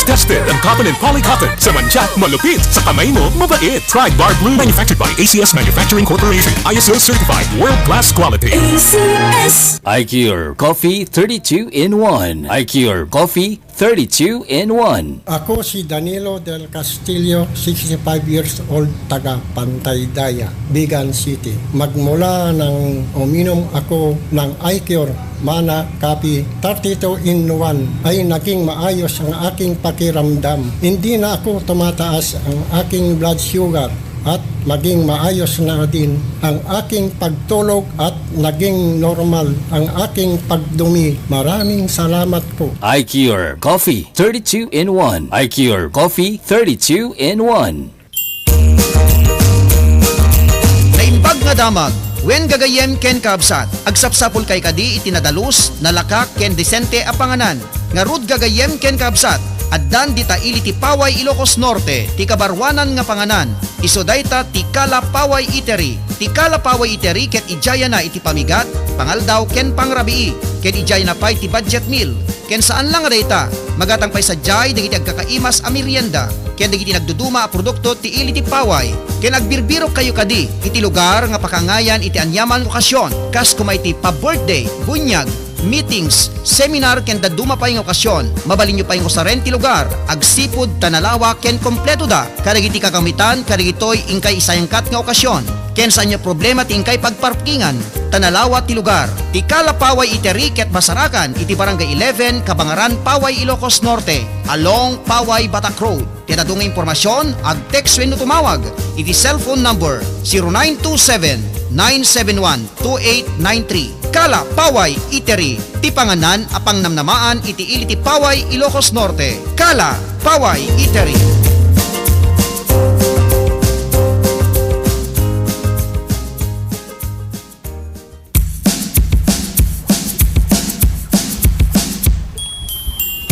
Tested ang cotton and poly cotton. Sa mantsa, malupit. Sa kamay mo, mabait. Pride Bar Blue, manufactured by A C S Manufacturing Corporation. I S O certified, world class quality. A C S. iCure Coffee thirty-two in one. iCure Coffee thirty-two in one. Ako si Danilo del Castillo, sixty-five years old, taga Pantay Daya, Vigan City. Magmula nang uminom ako ng iCure Mana Coffee thirty-two in one, ay naging maayos ang aking pakiramdam. Hindi na ako tumataas ang aking blood sugar at maging maayos na din ang aking pagtulog at naging normal ang aking pagdumi. Maraming salamat po. iCure Coffee thirty-two in one. iCure Coffee thirty-two in one. Naimbag nga damag, wen gagayyem ken kaabsat, agsapsapulkay kadi iti nadalus, nalaka, ken disente a panganan. Ngarud gagayyem ken kaabsat, addan dita ili ti Paway Ilocos Norte ti kabaruanan nga panganan. Isu dayta ti Kala Paway Eatery. Ti Kala Paway Eatery ket idiayana iti pamigat, pangaldaw ken pangrabii, ken idiayana pay ti budget meal. Ken saan la nga dayta, magatang pay sadiay dagiti agkakaimas a merienda ken dagiti nagduduma a produkto ti ili ti paway. Ken agbirbirokkayo kadi iti lugar nga pakaangayan iti aniaman nga okasyon, kas koma iti pa-birthday, bunyag, meetings, seminar, ken dadduma pay nga okasyon. Mabalinyo pay nga usaren ti lugar, agsipud ta nalawa ken kompletoda kadagiti kakamitan kadagitoy inkay isayangkat nga okasyon. Ken saanyo problema ti inkay pagparkingan, ta nalawa ti lugar. Ti Kala Paway Eatery ket masarakan iti Barangay eleven, Kabangaran, Paway, Ilocos Norte, along Paway, Batak Road. Ti adu nga impormasyon, ag-text wenno tumawag iti cellphone number zero nine two seven, nine seven one, two eight nine three. Kala Paway Eatery, ti panganan a pangnamnamaan iti ili ti Paway, Ilocos Norte. Kala Paway Eatery.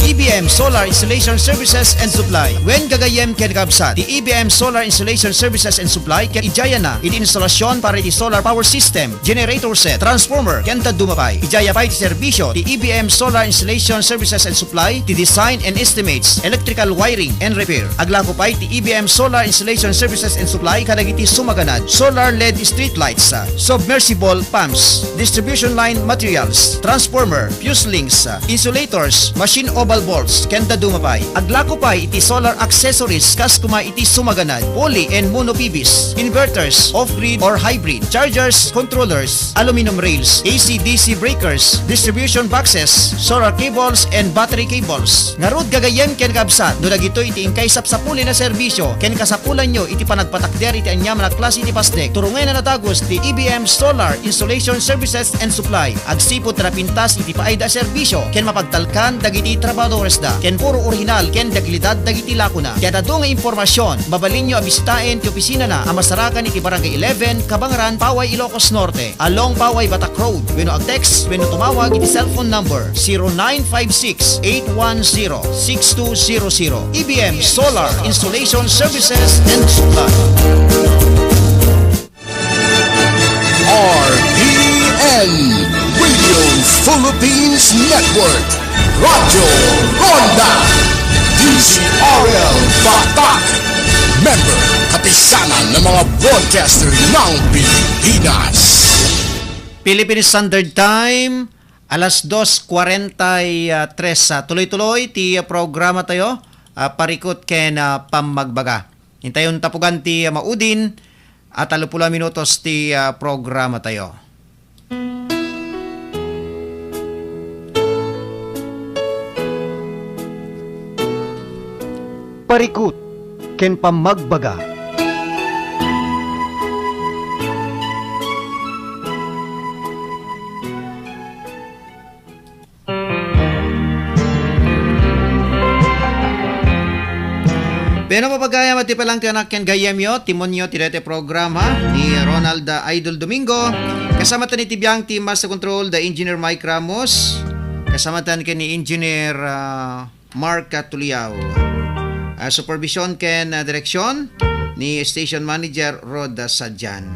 E B M Solar Installation Services and Supply. Wen gagayyem ken kabsat, ti E B M Solar Installation Services and Supply ket idiayana iti instalasyon para iti solar power system, generator set, transformer, ken dadduma pay. Idiay pay ti serbisyo ti E B M Solar Installation Services and Supply, ti design and estimates, electrical wiring and repair. Aglako pay ti E B M Solar Installation Services and Supply kadagiti sumaganad: solar L E D street lights, submersible pumps, distribution line materials, transformer, fuse links, insulators, machine oval bore, Ken dadduma pay, aglako pay iti solar accessories kas kuma iti sumaganad, poly and mono P Vs, inverters, off-grid or hybrid, chargers, controllers, aluminum rails, A C D C breakers, distribution boxes, solar cables, and battery cables. Ngarud, gagayyem ken kabsat, no dagitoy iti inkay sapsapulin a serbisyo ken kasapulanyo iti panagpatakder iti aniaman a klase ti pasdek, turungenna a dagus ti E B M Solar Installation Services and Supply. Agsipud ta napintas iti paayda a serbisyo ken mapagtalkan dagiti trabahadoresda ken puro orihinal ken dekalidad dagiti lakona. Ti adda adu nga impormasion, mabalinyo a bisitaen ti opisinana a masarakan iti Barangay eleven, Kabangaran, Paway, Ilocos Norte, along Paway, Batak Road, wenno ag-text wenno tumawag iti cellphone number zero nine five six, eight one zero, six two zero zero. E B M Solar Installation Services and Supply. R P N, Radio Philippines Network, Radyo Ronda, D Z R L Batak, member, kapisanan ng mga broadcaster ng Pilipinas. Philippine Standard Time, alas dos kwarenta y tres. Ah, tuloy-tuloy ti, ah, programa tayo, ah, Parikut ken, ah, Pammagbaga. Intayon tapugan ti, ah, maudin a tallo puluh minutos ti, ah, programa tayo. Parikut ken Pammagbaga. Bueno, papagayam, ti palangtianak ken gayyemyo, timonyo ti daytoy programa ni Ronald, ah, Idol Domingo. Kasamatan iti biang ti Master Control, the Engineer Mike Ramos. Kasamatan ken ni Engineer, ah, Mark Tuliao. Ah, supervision ken, ah, direksyon ni Station Manager Rod Sadian.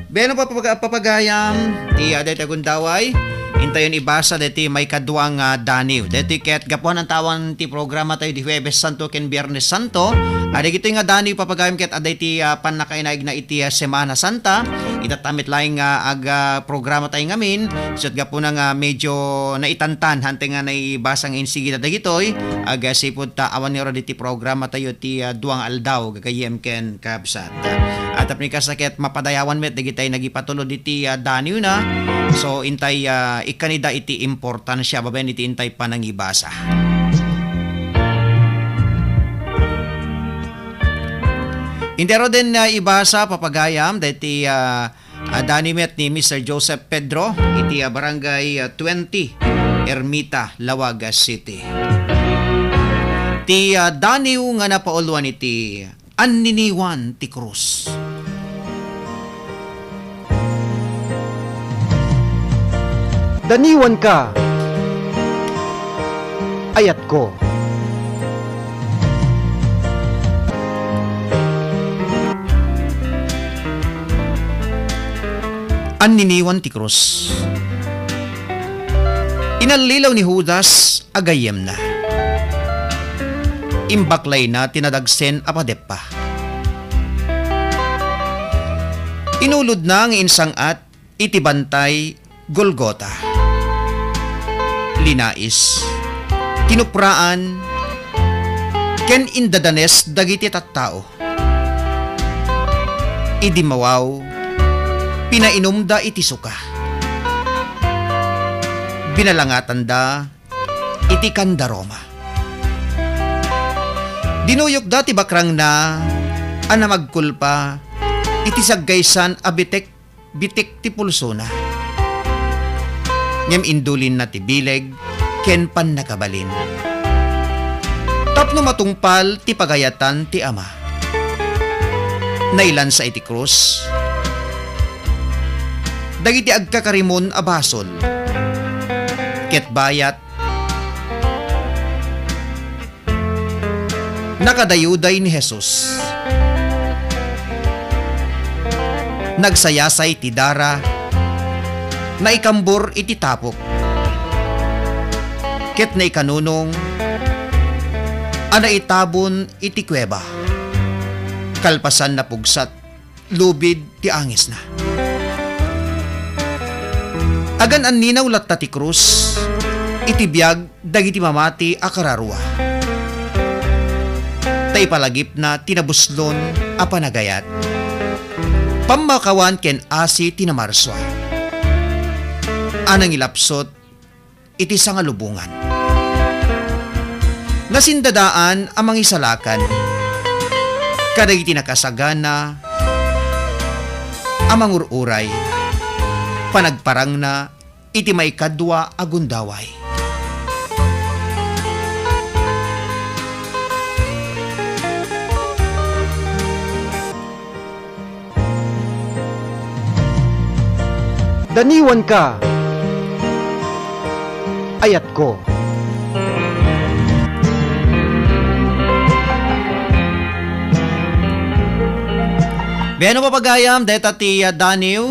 Bueno, papaga-, papagayam, ti, ah, daytoy gundaway, intayon ibasa daytoy maikadua nga, ah, daniw. Daytoy ket gapuan ang tawan ti programa tayo di Huwebes Santo ken Biyernes Santo. Ah, dagitoy nga daniw papagayam ket adda iti, ah, pannakainaigna iti, ah, Semana Santa. Itatta met laeng nga ag-, ah, programa tayo ngamin. Ket gapuna nga medyo naitantan, hanteng nga naibasa nga insigida dagitoy, agsipud ta awan nga ura diti programa tayo ti, ah, dua nga aldaw, gagayyem ken kabsat. At tapno kasta ket mapadayawan met dagitay nagipatulod iti, ah, daniwna. So, intay, ah, ikkanida iti importansia babaen iti intay panangibasa. Intero den, ah, ibasa, papagayam, daytoy, ah, ah, daniw met ni Mister Joseph Pedro iti, ah, Barangay, ah, twenty, Ermita, Laoag, ah, City. Ti, ah, daniw nga napauluan iti Anniniwan ti Krus. Daniwanka, ayatko. Anniniwan ti krus. Inallilaw ni Judas a gayyemna. Imbaklayna ti nadagsen a padeppa. Inulodna nga insang-at iti bantay Golgota. Linais, kinupraan, ken indadanes dagiti tattao. Idi mawaw, pinainumda iti suka. Binalangatanda iti kandaroma. Dinuyokda ti bakrangna a namagkulpa iti saggaysan a bitek bitik ti pulsona. Ngem indulinna ti bileg ken pannakabalin tapno matungpal ti pagayatan ti Ama. Nailansa iti krus dagiti agkakarimon a basol ket bayat Nakadayuday ni Jesus. Nagsayasay ti dara, naikambor iti tapok, ket naikanunong a naitabon iti kuweba. Kalpasan, napugsat lubid ti angisna. Agan-anninaw latta ti krus iti biag dagiti mamati a kararua. Ta ipalagipna ti nabuslon a panagayat. Pammakawan ken asi ti namarsua a nangilapsut iti sangalubongan. Nasindadaan a mangisalakan kadagiti nakasagana a mangur-uray, panagparangna iti maikadua a gundaway. Daniwanka, ayatko. Wen no, papagayam, dayta ti, ah, daniw.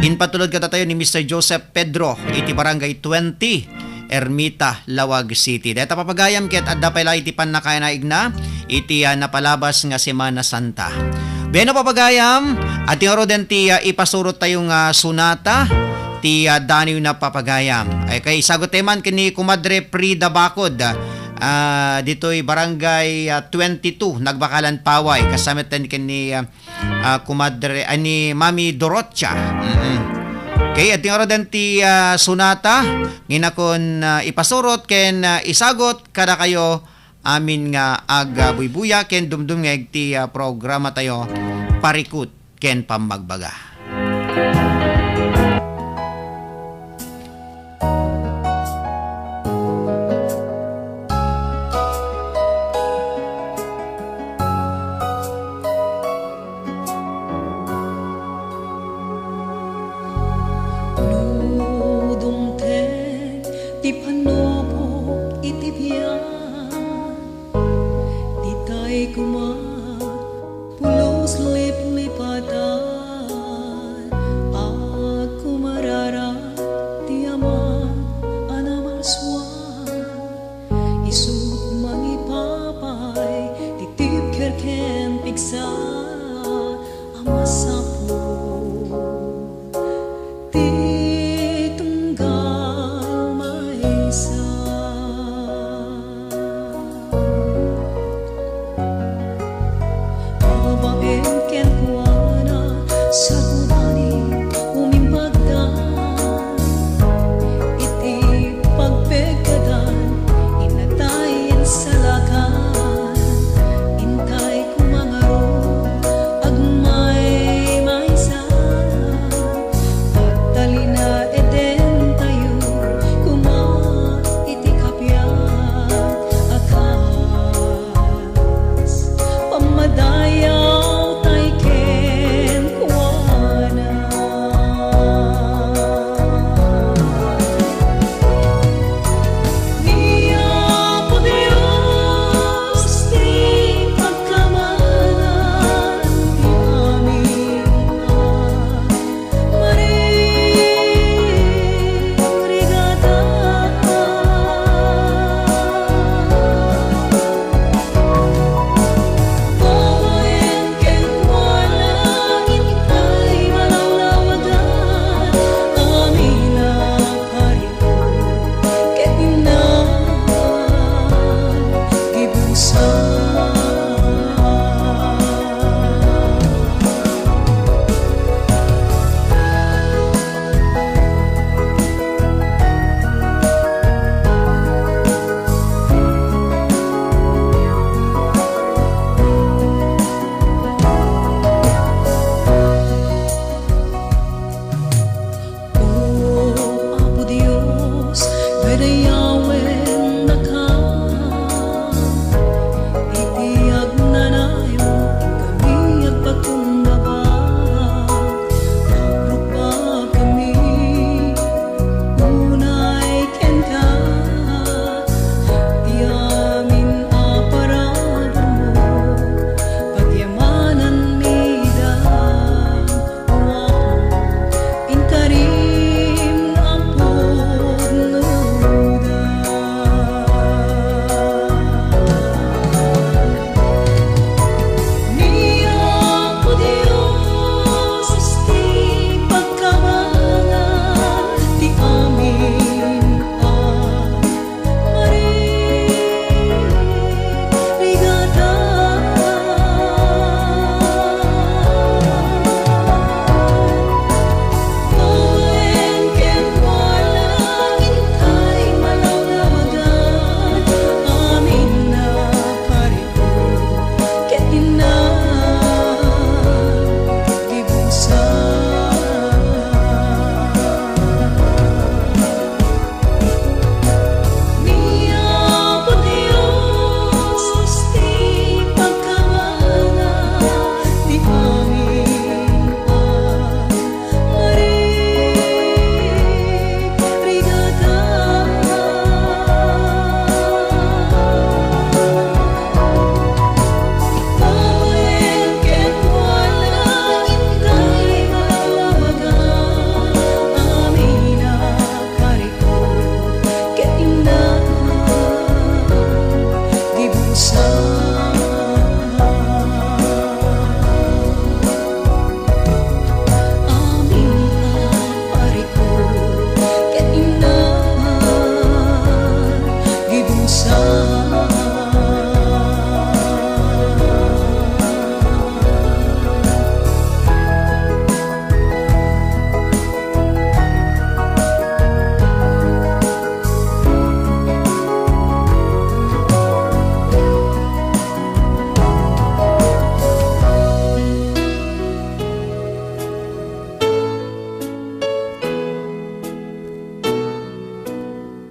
Impatulod kadatayo ni Mister Joseph Pedro iti Barangay twenty, Ermita, Laoag City. Dayta, papagayam, ket adda pay la iti pannakainaigna iti, ah, napalabas nga Semana Santa. Wen no, papagayam, adda ngaruden ti, ah, ipasurot tayo nga sonata ti, ah, daniw na, papagayam. Ay, kay isagut tayo man ken ni Kumadre Frida Bacod, ah, ditoy Barangay, ah, twenty-two, Nagbakalan, Paway. Kasama tayo ken ni, ah, ah, Kumadre, ah, ni Mami Dorocha. Mm-mm. Okay, adda ngaruden ti, ah, sonata nga inakon, ah, ipasurot ken, ah, isagut kadakayo amin nga agbuybuya ken dumdumngeg ti, ah, programa tayo, Parikut ken Pammagbaga. No dumteng ti panupok iti biag, ditay koma pulos liplipatan, agkumarara ti Ama a namarsua, isut' mangipapay ti tibker ken pigsa a masapul ti tunggal maysa.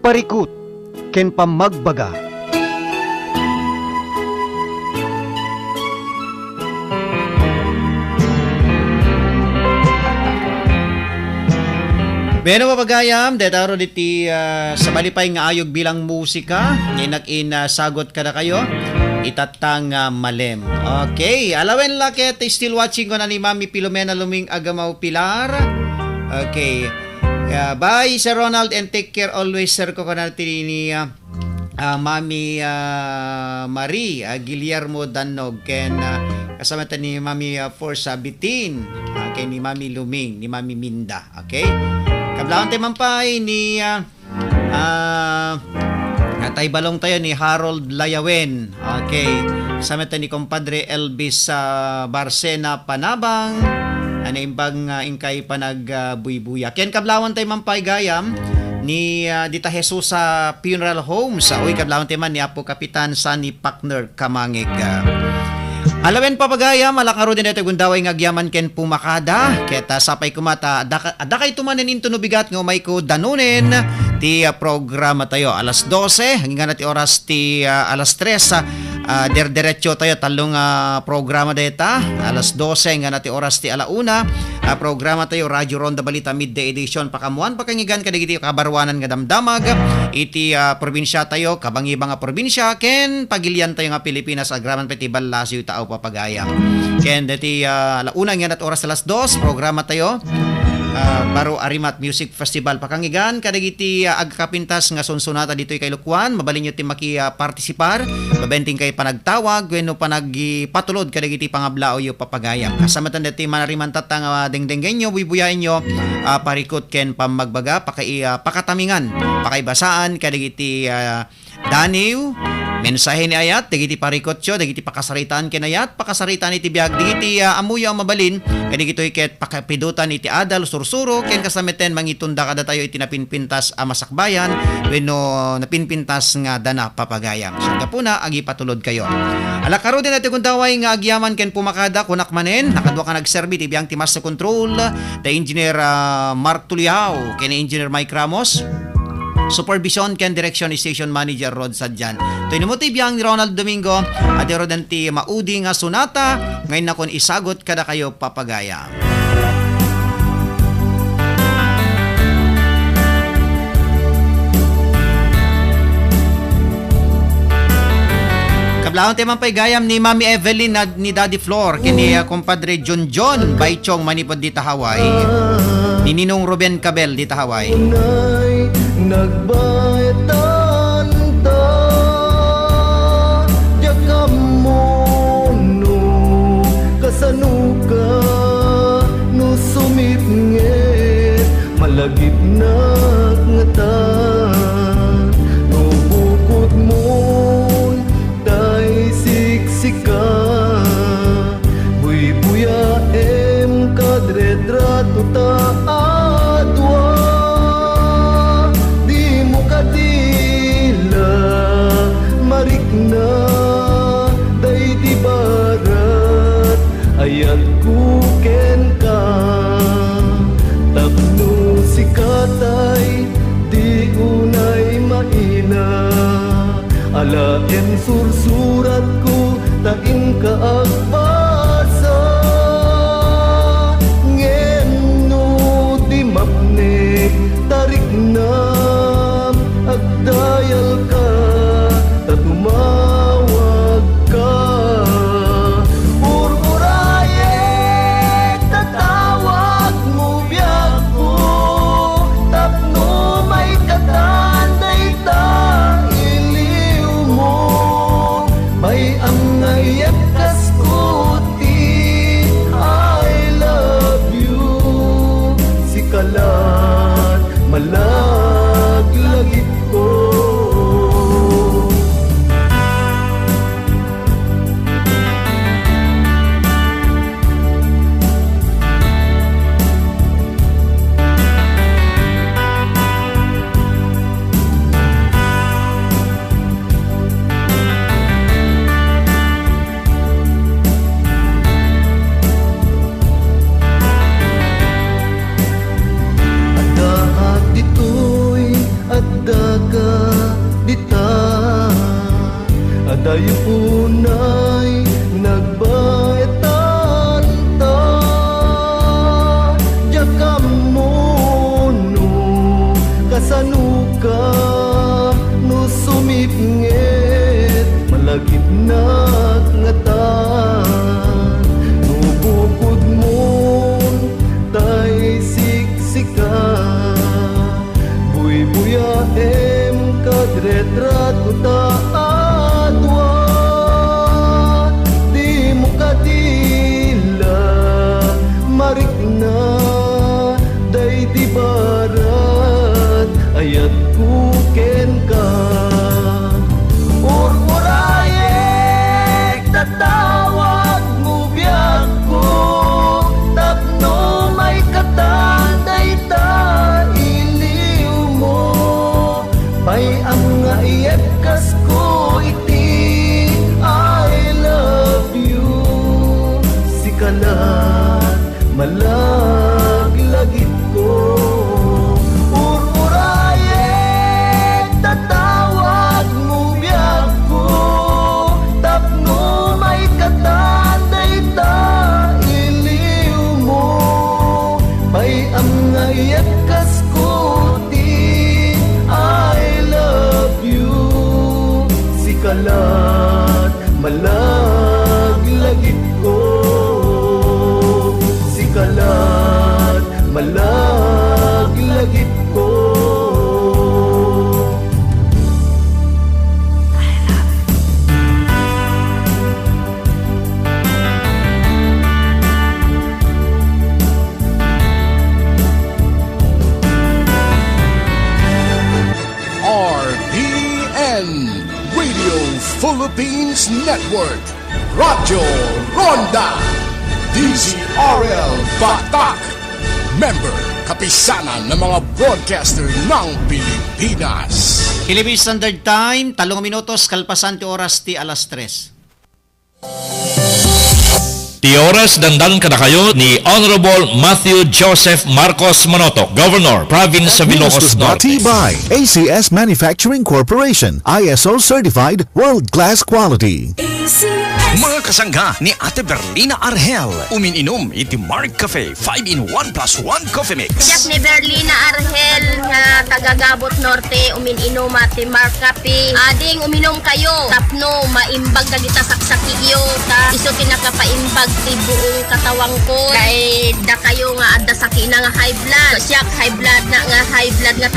Parikut ken pammagbaga. Bueno, papagayam, deta rod iti, ah, sabali pay nga ayog bilang musika, nga inak in, ah, sagot kadakayo, itatta nga malem. Okay, alawen la ket still watching ko na ni Mami Filomena Luming Agamaw Pilar. Okay. Yeah, bye, Sir Ronald, and take care always, Sir, ko kana ti ni, ah, ah, Mami, ah, Marie, ah, Guillermo Dannog, ken, ah, kasama ta ni Mami, ah, Forza Bitin, ah, ken ni Mami Luming, ni Mami Minda, okay? Kablawan tayo man pay ni, ah, ah, atay balong tayo ni Harold Layawen, okay? Kasama ta ni Compadre Elvis, ah, Barcena Panabang, ah, naimbag nga inkay panag, ah, buybuya. Ken kablawan tayo man pay gayam ni, ah, dita Jesus sa Funeral Homes. Ah, uy, kablawan tayo man ni Apo Kapitan Sunny Pakner Kamangig. Ah, alawen, papagayam, alak ngaruden daytoy gundaway nga agyaman ken pumakada. Ket, ah, sapay koma ta, adda ka-, adda kayto manen intono bigat nga umayko danunen ti, ah, programa tayo. Alas dose, hanggang na ti oras ti, ah, alas tres, ah, ah, derderetso tayo, tallo nga programa dayta. Alas dose, hanggang na ti oras ti ala una, ah, programa tayo, Radyo Ronda Balita Midday Edition. Pakaammuan, pakangigan kadagiti kabaruanan nga damdamag iti, ah, probinsia tayo, kabangiba nga probinsia, ken pagilian tayo nga Pilipinas, agraman pay ti ballasiw tao, papagayam. Ken deti, ah, ala una, hanggang na ti oras alas dos, programa tayo, ah, Baro Arimat Music Festival. Pakangigan kadagiti, ah, agkapintas nga sunsunata ditoy Kailukuan, mabalinyo ti maki, ah, partisipar, babaen ti inkay panagtawag wenno panagipatulod kadagiti pangablaawyo, papagayam. Kasama tan deti manarimantatta nga dengdenggenyo, buybuyaenyo, ah, parikut ken pammagbaga, pakai-, ah, pakatamingan, pakaibasaan kadagiti, ah, daniw, mensahe ni ayat, dagiti parikutyo, dagiti pakasaritaan ken ayat, pakasaritaan iti biag, dagiti, ah, ammoyo a mabalin, kadagitoy ket pakapidutan iti adal, sursuro, ken kasla metten mangitunda kadatayo iti napinpintas a masakbayan wenno napinpintas nga dana, papagayam. Ket gapuna, agipatulodkayo. Ala, ngaruden daytoy gundaway nga agyaman ken pumakada, kunak manen, nakadua ka nagserbi ti biang ti Master Control, the Engineer, ah, Mark Tuliao, ken Engineer Mike Ramos. Supervision ken direksyon ni Station Manager Rod Sadian. Toy ni mo ti biang ni Ronald Domingo, adi rod ti maudi nga sonata, nga innakon isagut kadakayo, papagayam. Kablawan tayo man pay gayam ni Mami Evelyn na ni Daddy Flor, ken ni, ah, Compadre John John Baichong manipud dita Hawaii. Ni Ninong Ruben Cabel dita Hawaii. Unay nagbaetan ta, diak ammo no kasano ka, no sumitngit, malagipnak ngata, no bukod mon tay siksika, buybuyaem kad retrato ta a dua. Dimo kadila marikna daydi barat, ayatko kenka, tapno sika tay di unay maina. Alaen sursuratko ta inka agbasa. Ngem no di mapnek, tariknam, agdayalka, ta tumawagka. Ururayek ta tawagmo biagko, tapno maikatan dayta iliwmo. Bay-am nga iyakkasko Tayo unay nagbaetan ta, diak ammo no kasanoka, no sumipnget, malagipnak ngatan, no bukodmon, tay siksika. Buybuyaem kad retrato ta a dua. Dimo kadi la marikna daydi barat ayatko kenka. Ur-urayek ta tawagmo biagko tapno maikatan dayta iliwmo. Pay-am nga iyekkasko iti I love you. Sika lat malaglagipko. Ur-urayek ta tawagmo biagko tapno maikatan dayta iliwmo. Pay-am nga iyekkasko ti I love you. Sika lat malaglagipko. Sika lat malaglagipko. R P N, Radio Philippines Network, Radyo Ronda, D Z R L Batak, member, Kapisanan ng mga Broadcaster ng Pilipinas. Philippine Standard Time, talong minutos kalpasan ti oras ti alas tres. Ti oras, dandani kadakayo ni Honorable Matthew Joseph Marcos Monoto, Governor, Province of Ilocos Norte. That news was brought to you by A C S Manufacturing Corporation, I S O certified, world-class quality. Mga kasangga ni Ate Berlina Arhel, umin-inom iti Mark Cafe five-in-one plus one Coffee Mix. Siak ni Berlina Arhel nga taga Gabot Norte, umin-inuma ti Mark Cafe. Ading uminom kayo tapno maimbag dagita saksakiyo, ta isu ti nakapaimbag ti buong katawangko. Kay dakayo nga adda sakina nga high blood. Siak high blood na nga high blood nga